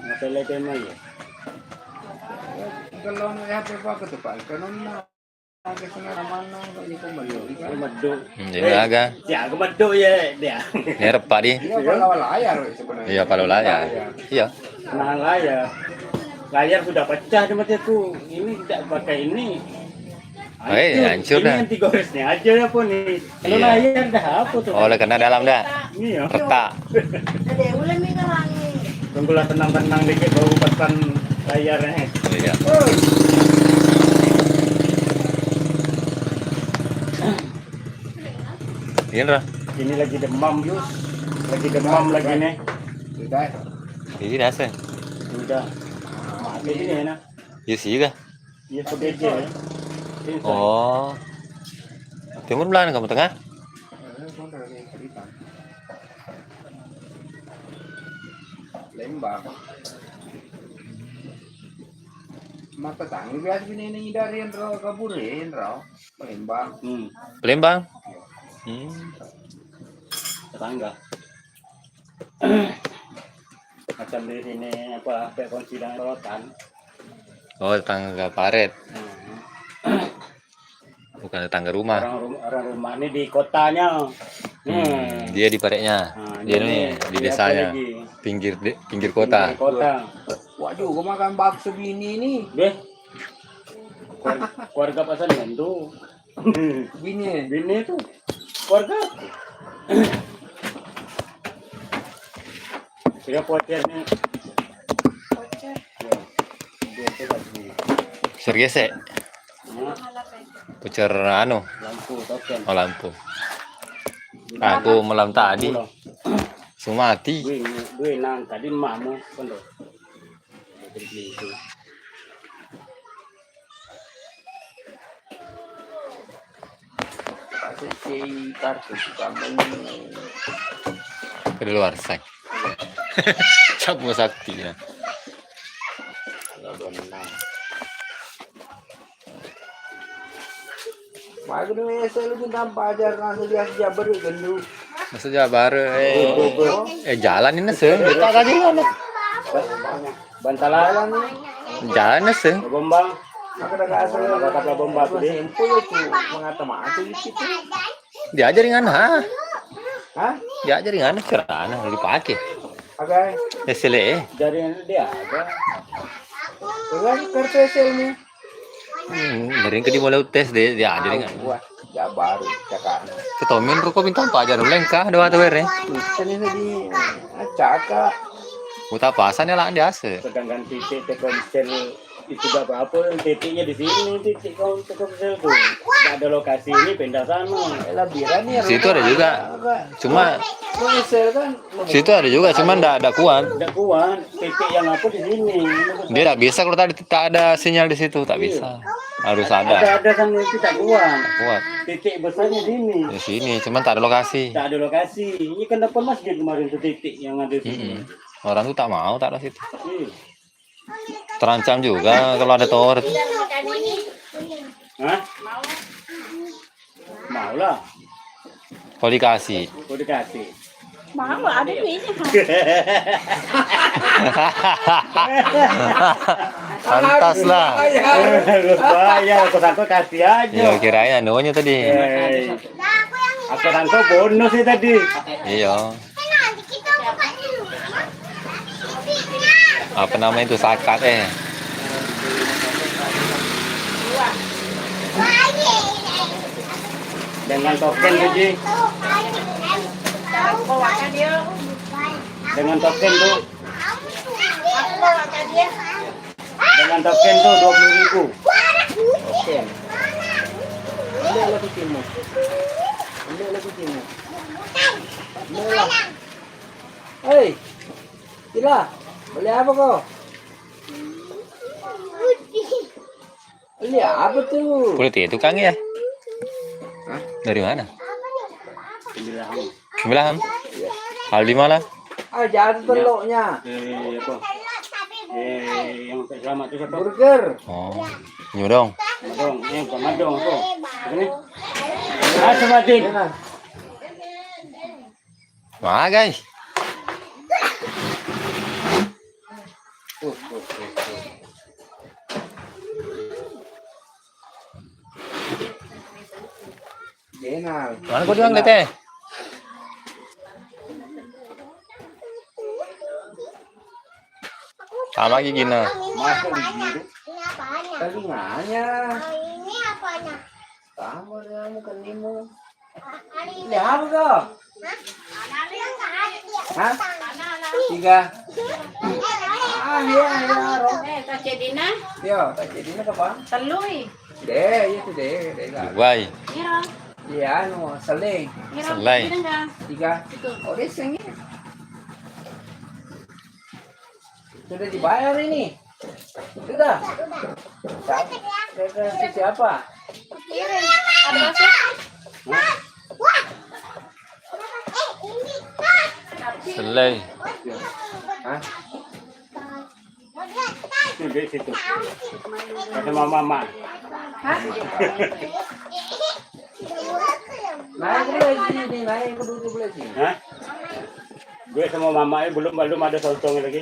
Masalah tema ya. Kalau nak apa apa tu Pak, kalau nak ada setengah mana nak ikut balik. Itu meddu. Hmm, jadi aga. Ya, aku meddu ya dia. Ini repak di. Iya, kalau layar sebenarnya. Iya, kalau layar. Iya. Iya. Nah, layar. Layar sudah pecah dia mati aku. Ini tidak pakai ini. Eh, hancur dah. Ini anti goresnya aja apa nih? Kalau layar dah apa tuh? Iya. Oleh kena dalam dah. Iya. Retak. Tunggulah tenang-tenang dikit, baru pesan layarnya. Iya. Iya, Ra. Ini lagi demam, Yus. Lagi demam lagi nih. Sudah. Ini rasa. Sudah. Mati ini enak. Iya sih, dah. Iya, sebagai ya. Oh. Timur belah kamu tengah? Lembang. Mata tangi biasa ini dari yang ro kabur ya, yang ro. Lembang. Hmm. Lembang? Hmm. Tetangga. Macam di sini apa, kayak kunci dan rotan. Oh, tetangga paret. Hmm. Bukan tetangga rumah. Orang rum-, orang rumah ini di kotanya. Hmm, hmm. Dia di paretnya. Nah, dia ini nih, di desanya. Lagi. Pinggir de-, pinggir kota. Pinggir kota. Wah, juga makan bakso bini ini. Deh. Keluarga, keluarga pasangan tuh. Bini. Bini itu keluarga. Dia vouchernya. Voucher. Ya. Dia itu lagi. Voucher gesek. Hah? Voucher anu. Lampu token. Oh, lampu. Aku malam tadi. Sumati. Dui, dui nang tadi mamu kondo. Jadi itu. Kedaluarsa. Cap sakti ya. Magi nu ese lu tanpa ajar nang dia sejak baru gendu. Masa jawab baru, eh. Eh, jalan ini sih. Kita tadi mana? Bantalan. Jalan sih. Gombang. Maka daga asal kata gombang tuh deh. Simpul itu mengata mati itu. Diajari ngana, ha? Hah? Diajari ngana carana dipakai. Oke. Esele. Jari dia ada. Dengan kertas ilmu. Hmm, mending ke dimulai tes deh, diajari ngana. Wah, ya baru cakak. Ketomin ruko bintang pajar lengkah dua tuh bere. Sini di cakak. Uta pasan ya lah dia ase. Sedangkan titik Telkomsel itu gak apa-apa, titiknya di sini, titik kau Telkomsel tuh. Gak ada lokasi ini, pindah sana. Di situ ada juga. Cuma Telkomsel kan. Situ ada juga, cuma ndak, ndak kuat. Ndak kuat. Titik yang apa di sini. Dia ndak bisa kalau tadi tak ada sinyal di situ, tak bisa. Harus ada. Ada, ada kan itu tak kuat. Kuat. Titik besarnya sini. Di sini, cuma tak ada lokasi. Tak ada lokasi. Ini kan depan masjid kemarin tuh titik yang ada di sini. Mm-mm. Orang tuh tak mau taruh situ. Iya. Terancam juga kalau ada tower. Hah? Mau lah. Kau dikasih. Kau dikasih. Mau, ada duitnya. Pantas lah. Bayar, aku sangka kasih aja. Iya, kirain anunya tadi. Eh, aku sangka bonus sih tadi. Iya. Apa namanya itu, zakat, eh? Dengan token tuh, Ji. Dengan token tuh. Dengan token tuh dua puluh ribu. Token. Ambil lah kucingmu. Ambil lah kucingmu. Ambil lah. Hei, Sila, beli apa kau? Beli apa tuh? Kulit itu, Kang, ya? Hah? Dari mana? Sembilan. Sembilan? Iya. Hal di mana? Ah, jatuh teloknya. Eh, apa? Eh, yang sampai selamat itu siapa? Burger. Oh, nyodong. Madong, eh, bukan madong, apa? Apa nih? Ah, Sumatin. Iya, nah. Wah, guys. Mana kau bilang, Tete? Sama gigina. Masuk di biru. Telinganya. Sama dia, bukan lima. Ini apa kau? Hah? Tiga. Ah, iya, iya, Ro. Eh, tak cedina? Iya, tak cedina, Bang. Telui. Deh, iya tuh, deh, deh, lah. Duai. Iya, Ro. Iya, anu, selai. Iya, Ro. Selai. Iya, enggak? Tiga. Itu. Oh, dia sengit. Sudah dibayar ini? Sudah? Siapa? Siapa? Selai. Hah? Itu di situ. Kata mama, mama. Hah? Naik dulu sini, naik dulu sini. Hah? Duit sama mama, eh, belum, belum ada sontong lagi.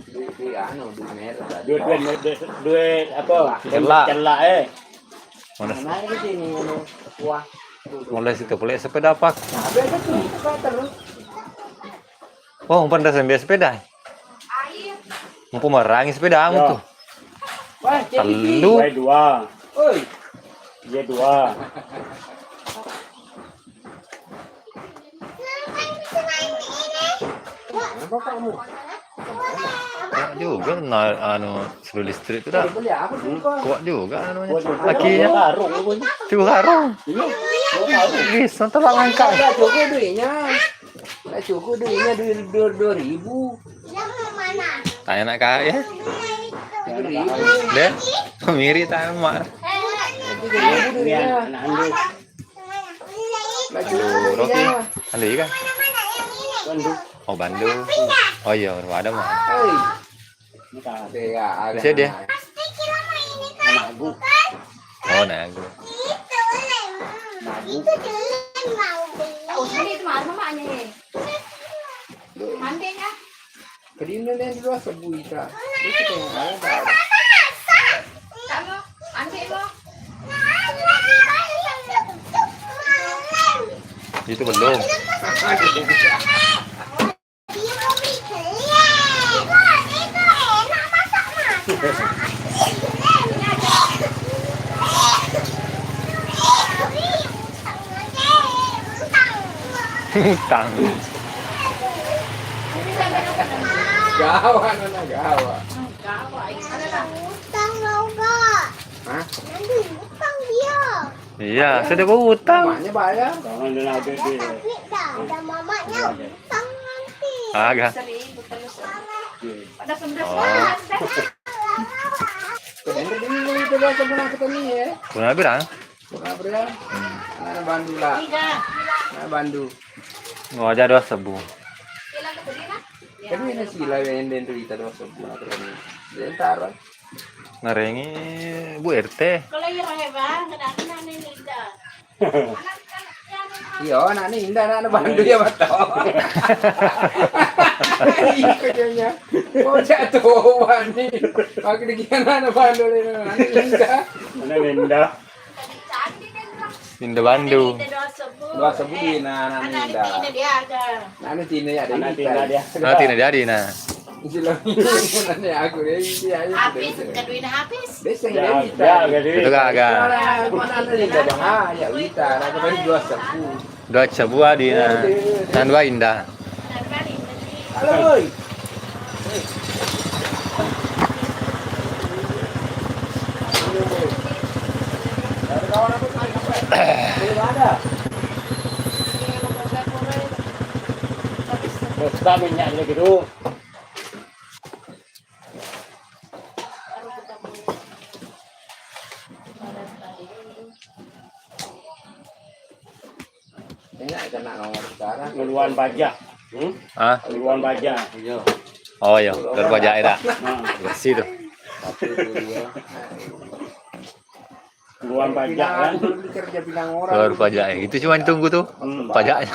Duit, duit anu, duit merah tadi. Duit, duit, duit, duit apa? Celak. Celak, eh. Mana? Nah, ini sini, ini. Wah. Mulai situ, mulai sepeda apa? Nah, biasa tuh, itu kan terus. Oh, umpan dasar biasa sepeda. Mumpung merangi sepeda kamu tuh. Wah, jadi. Telu. Wah, dua. Oi. Iya, dua. Kuat juga, nah, anu, seluruh listrik itu dah. Kuat juga anunya. Kuat juga. Lakinya. Karung, pokoknya. Tiga karung. Iya, dua karung. Ih, setelah langka. Nggak cukup duitnya. Nggak cukup duitnya, dua, dua, dua ribu. Tanya nak kak ya. Tiga ribu. Deh, pemiri tamat. Tiga ribu duitnya. Anak anduk. Aduh, Rocky. Anu, iya kan? Bandung. Oh, Bandung. Oh iya, baru ada mah. Hei. Ini kan. Iya, ada. Bisa dia. Anakku. Oh, nah, aku. Anakku. Mandi ya. Kedina nih dua sebbu ita. Itu yang ada. Itu belum. Utang. Gawa, nana gawa. Utang lo, Kak. Hah? Nanti utang dia. Iya, sudah bawa utang. Mamanya bayar. Jangan dia ada dia. Tapi dah, ada mamanya utang nanti. Agak. Seribu terus. Ada sebelas. Oh. Kau dengar dulu, coba, coba nak ketemu ya. Pernah bilang? Pernah bilang? Hmm. Mana bandu lah? Tiga. Mana bandu? Mau aja dua sebbu. Tapi ini sila yang den tu ita dua sebbu lah, terus ni. Den taruh. Narengi Bu R T. Kalau iya, Bang, kenapa nanya ini, Ida? Iya, anak ni indah, anak bandu ya, betul. Iya, kerjanya. Mau jatuh, Bang, ni. Aku dikira anak bandu ni, anak indah. Anak indah. Indah bandu. Dua sebbu duina, anak indah. Anak tina dia. Anak tina dia. Anak tina dia, Dina. Aku deh, iya, iya. Habis, keduina habis. Desa ya, ini ya, jadi. Itu kagak. Mana ada yang bahaya, Wita, ada dua sebbu. Dua sebbu, Dina. Dan dua indah. Halo, boy. Tak minyak lagi tu. Enak kena nomor sekarang. Keluhan baja. Hmm? Ah? Keluhan baja. Iya. Oh iya, keluhan baja itu. Nah. Bersih tuh. Satu, dua. Keluhan baja kan. Pinang, kerja pinang orang. Keluhan baja. Itu cuma tunggu tuh. Hmm. Pajaknya.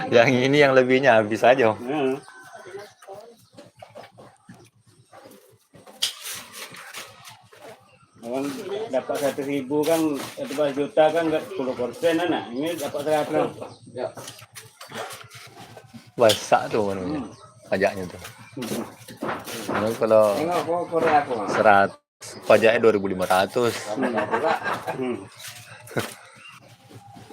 Yang ini yang lebihnya habis aja. Hmm. Orang dapat seratus ribu kan, seratus juta kan, nggak sepuluh persen, anak. Ini dapat seratus. Ya. Besar tuh manunya. Hmm. Pajaknya tuh. Hmm. Kalau, kalau Tengok, kok Korea aku, Mas. Seratus, pajaknya dua ribu lima ratus. Hmm.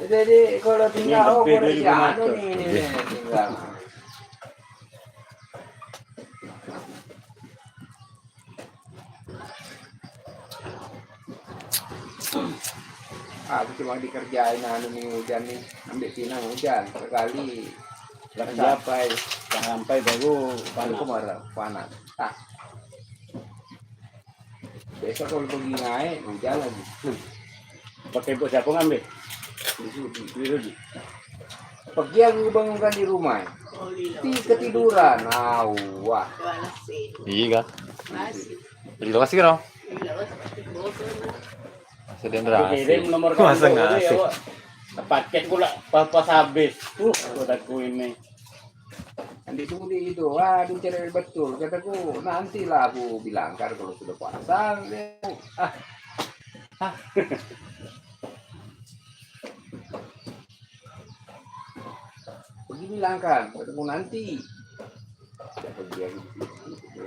Jadi, kalau tinggal, oh, lebih dari lima ratus. Korea anu nih, ini, iya, nih, tinggal. Aku cuma dikerjain anu nih, hujan nih, ambil pinang hujan sekali. Nggak sampai, nggak sampai baru panas. Aku marah, panas. Ah. Besok kalau pergi naik, hujan lagi. Hmm. Pakai bot siapa ngambil? Di sini. Di sini. Pergi aku bangunkan di rumah. Ti ketiduran. Awah. Iya, Kak. Masih. Masih dong. Masih dong. Kirim nomor. Masa ngasih? Paket pula pas, pas habis. Uh, kataku ini. Nanti tunggu di itu, aduh, cerewet betul. Kataku, nantilah aku bilangkan kalau sudah pasang. Ah. Ah. Pergi bilangkan, kataku nanti. Pergi lagi di situ.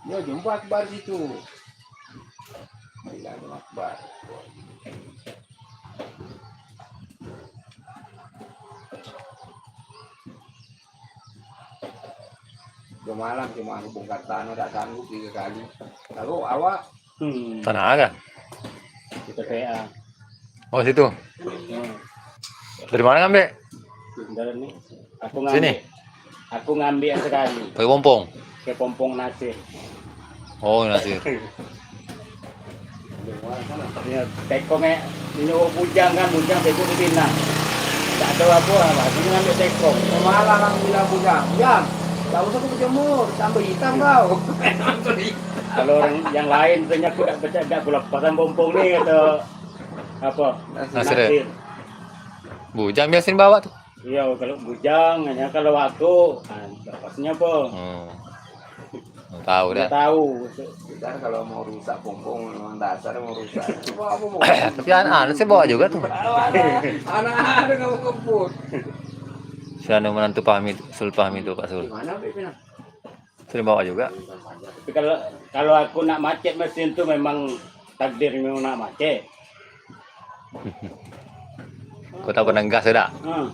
Ya, jumpa Akbar situ. Bilang sama Akbar. Dua malam cuma aku bongkar tanah, tak sanggup tiga kali. Lalu awak. Hmm. Tanah kan? Kita P A. Oh, situ. Hmm. Dari mana ngambil? Dari ini. Aku ngambil. Sini. Aku ngambil yang sekali. Pakai pompong? Pakai pompong Nasir. Oh, Nasir. Ya, tekong, eh, ini, oh, bujang kan, bujang tekong di Pinang. Tak tahu apa, apa, aku ngambil tekong. Malah orang bilang bujang, "Jang, tak usah kau berjemur, tambah hitam kau." Kalau orang yang lain, tanya aku tak percaya, tak aku lepasan pompong nih, kata apa? Nasir. Nasir. Bujang biasa bawa tuh. Iya, kalau bujang, hanya kalau aku, ah, lepasnya apa? Hmm. Tahu dah. Nggak tahu. Kita kalau mau rusak pompong, memang dasar mau rusak. Bawa apa mau? Tapi an-, anu saya bawa juga tuh. Bawa, ada. Anak ada kamu kebut. Si anu menantu Pahmi, Sul Pahmi tuh, Pak Sul. Gimana, Beb, Pinang? Sering bawa juga. Tapi kalau, kalau aku nak macet mesin tuh memang takdir memang nak macet. Kota penenggas sudah. Hmm.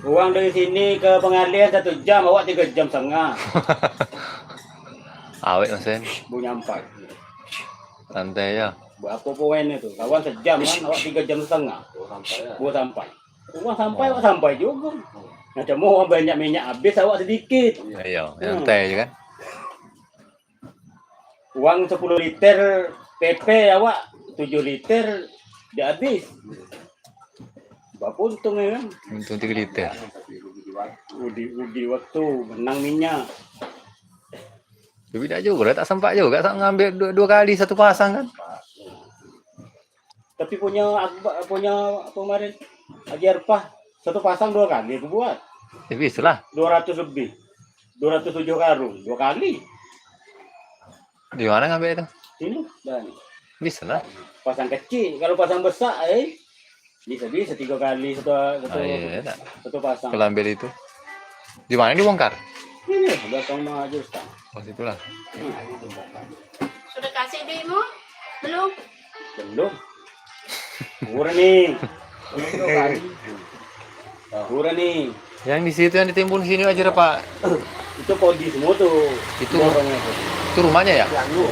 Uang dari sini ke Pengalian satu jam, awak tiga jam setengah. Awet mesin. Bu nyampai. Santai ya. Berapa poin itu? Kawan sejam kan, awak tiga jam setengah. Bu sampai. Uang sampai, oh, awak sampai juga. Macam mau uang banyak, minyak habis, awak sedikit. Iya, hmm, santai aja kan. Uang sepuluh liter P P, awak tujuh liter dia habis. Bapak untung ya kan? Untung tiga liter. Udi, udi waktu menang minyak. Ya, beda juga, tak sempat juga, tak ngambil dua, dua kali satu pasang kan? Tapi punya Akbar, punya apa kemarin? Haji Arfah, satu pasang dua kali aku buat. Ya, bisa lah. Dua ratus lebih. Dua ratus tujuh karung, dua kali. Di mana ngambil itu? Sini, dan bisa lah. Pasang kecil, kalau pasang besar, eh, bisa-bisa tiga kali satu, satu, oh, iya, iya, tak, satu pasang. Kalau ambil itu. Di mana dibongkar? Ini, belakang maju, Ustaz. Oh, situlah. Hmm. Sudah kasih duitmu? Belum? Belum. Kurang nih. Kurang nih. Yang di situ yang ditimbun sini aja, Pak. Itu kodi semua tuh. Itu, borongnya tuh. Itu rumahnya ya? Yang lu.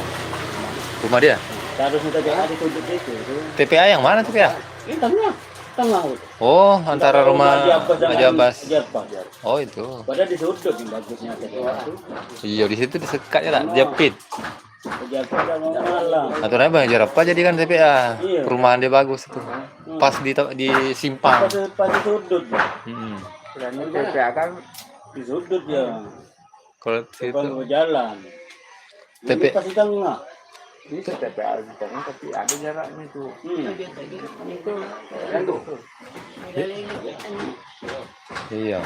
Rumah dia? Harus minta T P A ditunjuk itu, itu. T P A yang mana T P A? Ini tengah. Tengah itu. Oh, antara rumah Haji Abbas dan Haji Abbas. Haji Abbas. Oh, itu. Padahal di sudut yang bagusnya T P A itu. Iya, di situ disekat ya, tak? Jepit. Haji Abbas dan Malang. Aturan Bang Haji Abbas jadi kan T P A. Iya. Perumahan dia bagus itu. Hmm. Pas di to-, di simpang. Pas, pas di sudut. Hmm. Dan ini T P A kan di sudut ya. Kalau situ. Bukan ke jalan. T P Ini pasti tengah. Bisa T P A di tengah, tapi ada jaraknya itu. Hmm. Itu, itu. Iya.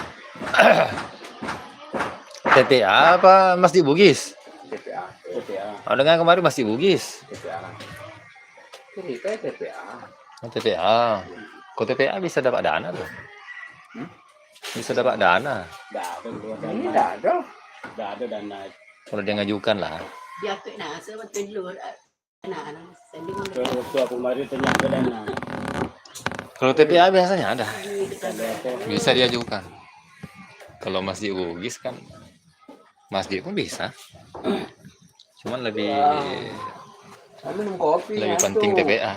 T P A apa Masjid Bugis? T P A. T P A. Oh, dengan kemarin Masjid Bugis. T P A. Cerita T P A. Oh, T P A. Kok T P A bisa dapat dana tuh? Hmm? Bisa dapat dana. Nggak ada keluar dana. Ini nggak ada. Nggak ada dana. Kalau dia ngajukan lah. Dia ke nasa betul dulu. Nah, nah, sendiri. Kalau waktu aku kemarin ternyata dana. Kalau T P A biasanya ada. Ada apa? Bisa diajukan. Kalau Masjid Bugis kan, masjid pun bisa. Cuman lebih Saya minum kopi, lebih ngantuk. Penting T P A.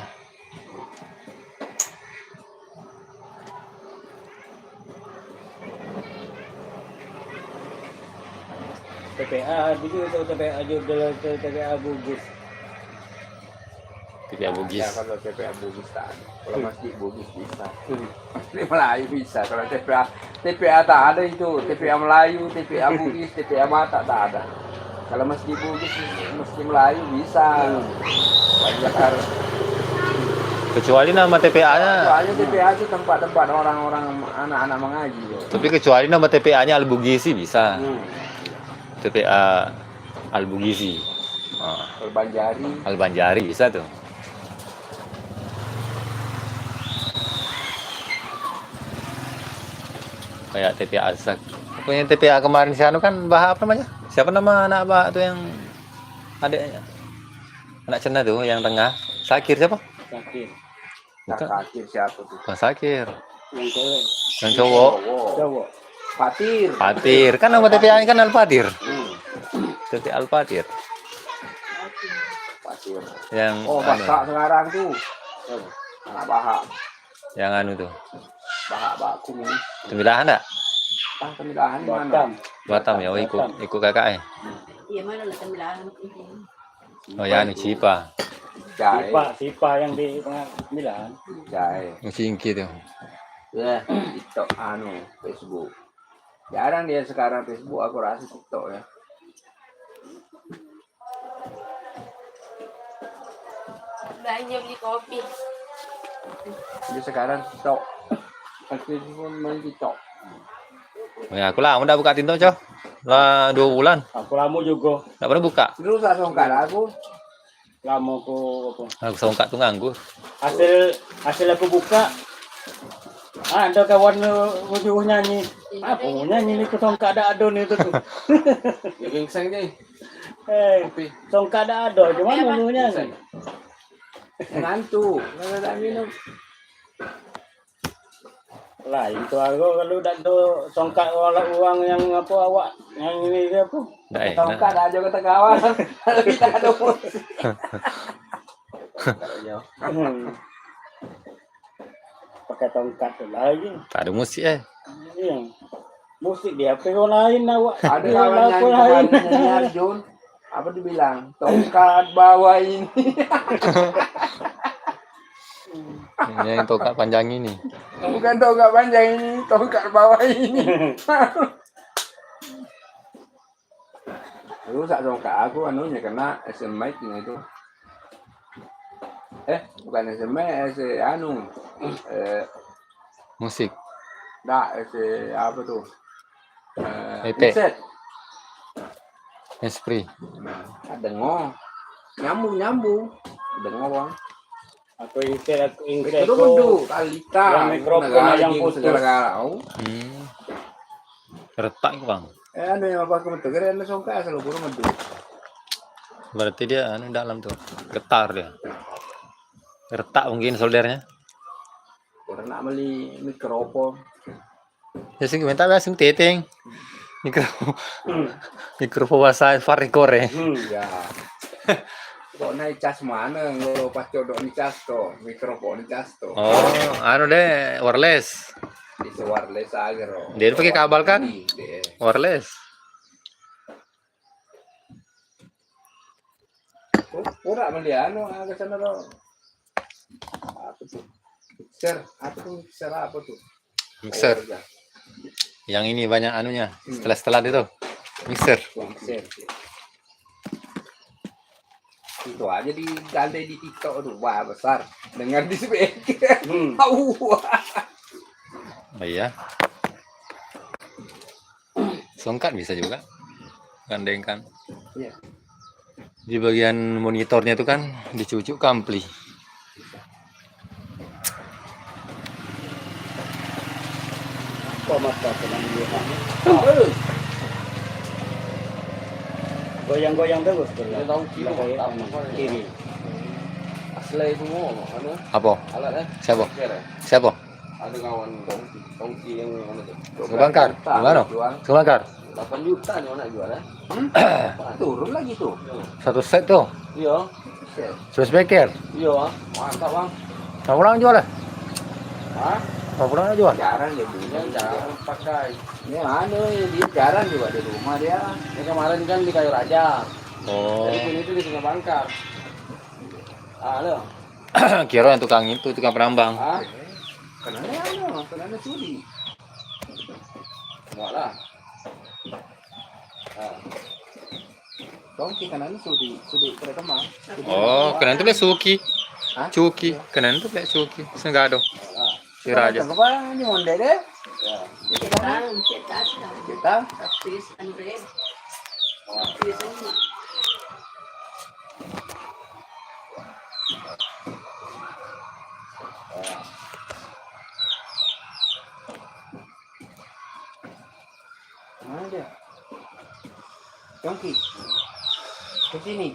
T P A, dulu itu T P A judul itu T P A Bugis. T P A Bugis. Ya, kalau T P A Bugis tak ada. Kalau Masjid Bugis bisa. Masjid Melayu bisa. Kalau T P A, T P A tak ada itu. T P A Melayu, T P A Bugis, T P A Batak tak ada. Kalau Masjid Bugis, Masjid Melayu bisa. Banyak harus. Kecuali nama T P A-nya. Soalnya T P A itu tempat-tempat orang-orang, anak-anak mengaji. Tapi kecuali nama T P A-nya Al-Bugisi bisa. Hmm. T P A Al-Bugisi. Ah. Al-Banjari. Al-Banjari bisa tuh. Kayak T P A Alsak. Pokoknya T P A kemarin si anu kan, Baha apa namanya? Siapa nama anak Baha tuh yang adiknya? Anak Cena tuh yang tengah. Sakir siapa? Sakir. Bukan. Sakir siapa tuh? Bukan Sakir. Yang cewek. Yang cowok. Cowok. Cowok. Fatir. Fatir. Kan nama T P A-nya kan Al-Fatir. Hmm. T P A Al-Fatir. Fatir. Yang Oh, anu. Basak sekarang tuh. Anak Baha. Yang anu tuh. Baha Baku ini. Tembilahan ndak? Ah, Tembilahan mana? Batam. Batam ya, oh, ikut, Batam. Ikut kakak ya. Iya, mana lah Tembilahan. Oh ya, anu Cipa. Jae. Sipa, Sipa yang di pengadilan. Jae. Singki tuh. Ya, TikTok anu, Facebook. Jarang dia sekarang Facebook, aku rasa TikTok ya. Banyak beli kopi. Dia sekarang TikTok. Aktif pun main TikTok. Ya, aku lama ndak buka TikTok, Cok. Lah, dua bulan. Aku lama juga. Ndak pernah buka. Rusak songkar aku. Lama aku apa? Aku songkar tuh nganggur. Hasil, hasil aku buka. Ah, ada kawan lu, lu suruh nyanyi. Apa mau nyanyi ni, ku songkar ada ado ni tu. Ya, gingseng ni. Eh, Kopi. Songkar ada ado, cuman mau nyanyi. Gingseng. Ngantuk, kalau tak minum. Lain tu aku kalau dak do songkak wala uang yang apa awak yang ini ke apa? Dak enak. Songkak dak aja kata kawan. Kalau kita ada musik. Hmm. Pakai tongkat tu lagi. Tak ada musik eh. Iya. Musik di H P orang lain awak. Ada kawan yang lagu lain. Kemarin nyanyi Arjun. Apa dibilang? Tongkat bawah ini. Ini yang tongkat panjang ini. Bukan tongkat panjang ini, tongkat bawah ini. Rusak tongkat aku anunya kena S M I itu. Eh, bukan S M I, S anu. Eh, Musik. Dak, S apa tuh? Eh, Ete. Headset. Esprit. Nah, dengo. Nyambung, nyambung. Dengo, Bang. Aku ingkir, aku ingkir. Itu aku. Bedu, kalita. Yang mikrofon negara yang putus. Segala-gala. Oh. Hmm. Retak, Bang. Eh, anu yang apa aku metu? Kira anu songka asal buru medu. Berarti dia anu dalam tuh. Getar dia. Retak mungkin soldernya. Pernah beli mikrofon. Ya sing minta biasa teteng. Mikro. Hmm. Mikrofon bahasa Farikore. Hmm. Ya. Pokoknya cas maneng, lo paccodok ni cas to, mikrofon ni cas to. Oh, anu deh, wireless. Itu wireless aja ro. Dia pakai kabel kan? Iya, deh. Wireless. Oh, ora meli anu, aga sana ro. Apa tuh? Mixer, apa tuh? Mixer apa tuh? Mixer. Oh, iya. Yang ini banyak anunya, hmm, setelah-setelah itu. Mixer. Mixer. Itu aja digandeng di TikTok tuh, wah, besar. Dengan di speaker. Hmm. Wah. Oh iya. Songkat bisa juga. Gandengkan. Iya. Di bagian monitornya itu kan dicucuk ke ampli. Kok mata tenang dia, Pak? Goyang-goyang terus tuh. Dia tahu kiri, tahu kiri. Asli itu mau, anu. Apa? Alat, eh? Siapa? Kira. Siapa? Ada kawan tongki, tongki yang mana tuh? Sukabangkar. Gimana? Jual. Sukabangkar. Delapan juta nih anak jual, ya. Hmm? Turun lagi tuh. Satu set tuh. Iya. Set. Seratus beker. Iya, mantap, Bang. Berapa orang jual, ya? Hah? Berapa orang jual? Jarang dia beli. Iya, jarang pakai. Ini anu, dia jarang juga di rumah dia. Ini kemarin kan di Kayu Raja. Oh. Jadi ini tuh di Sukabangkar. Ah, lo. Kira tukang itu, tukang penambang. Hah? Kenanya anu, kenanya sudi. Enggak lah. Ah. Tongki kenanya sudi, sudi pada kemang. Sudi. Oh, kenanya tuh le suki. Hah? Cuki. Iya. Kenanya tuh le suki. Sengado. Ah. Siraja. Kenapa ini monde deh? Ya. Kita? Kita? Tapi sangre. Tapi semua. Mana dia? Yongki. Ke sini.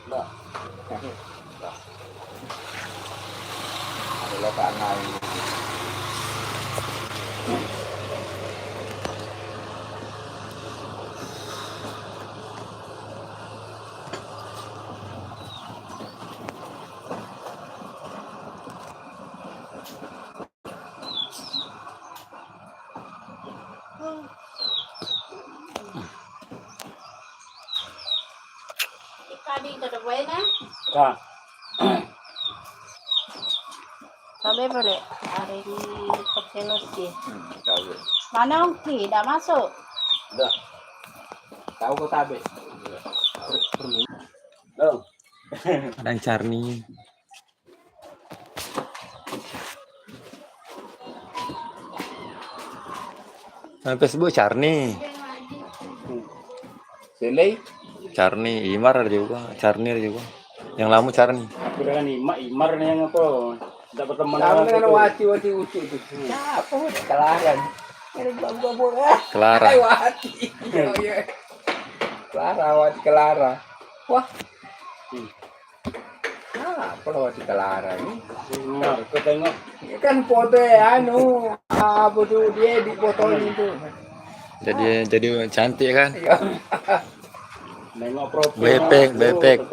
Nah. Nah. Ada lokak naik. Tadi kada buena. Ka. Tabe boleh. Hari ini kecil sih. Hmm, tabe. Mana Ongki? Tidak masuk. Udah. Tahu kok tabe. Ada yang carni. Main Facebook Carni. Selei? Carni, Imar ada juga, Carni ada juga. Yang lama Carni. Aku dengan Imar, Imar nih yang apa? Tidak berteman. Sama dengan Wati, Wati Ucu itu. Siapa? Kelaran. Ada buah-buah. Kelaran. Hai, Wati. Iya, iya. Kelara, Wati Kelara. Wah. Hmm. Ah, apa lo Wati Kelara ini? Nah, aku tengok. Ini kan foto ya, anu, apa tuh dia di fotonya itu. Jadi, jadi cantik kan? Iya. Nengok profil. Bepek, bepek.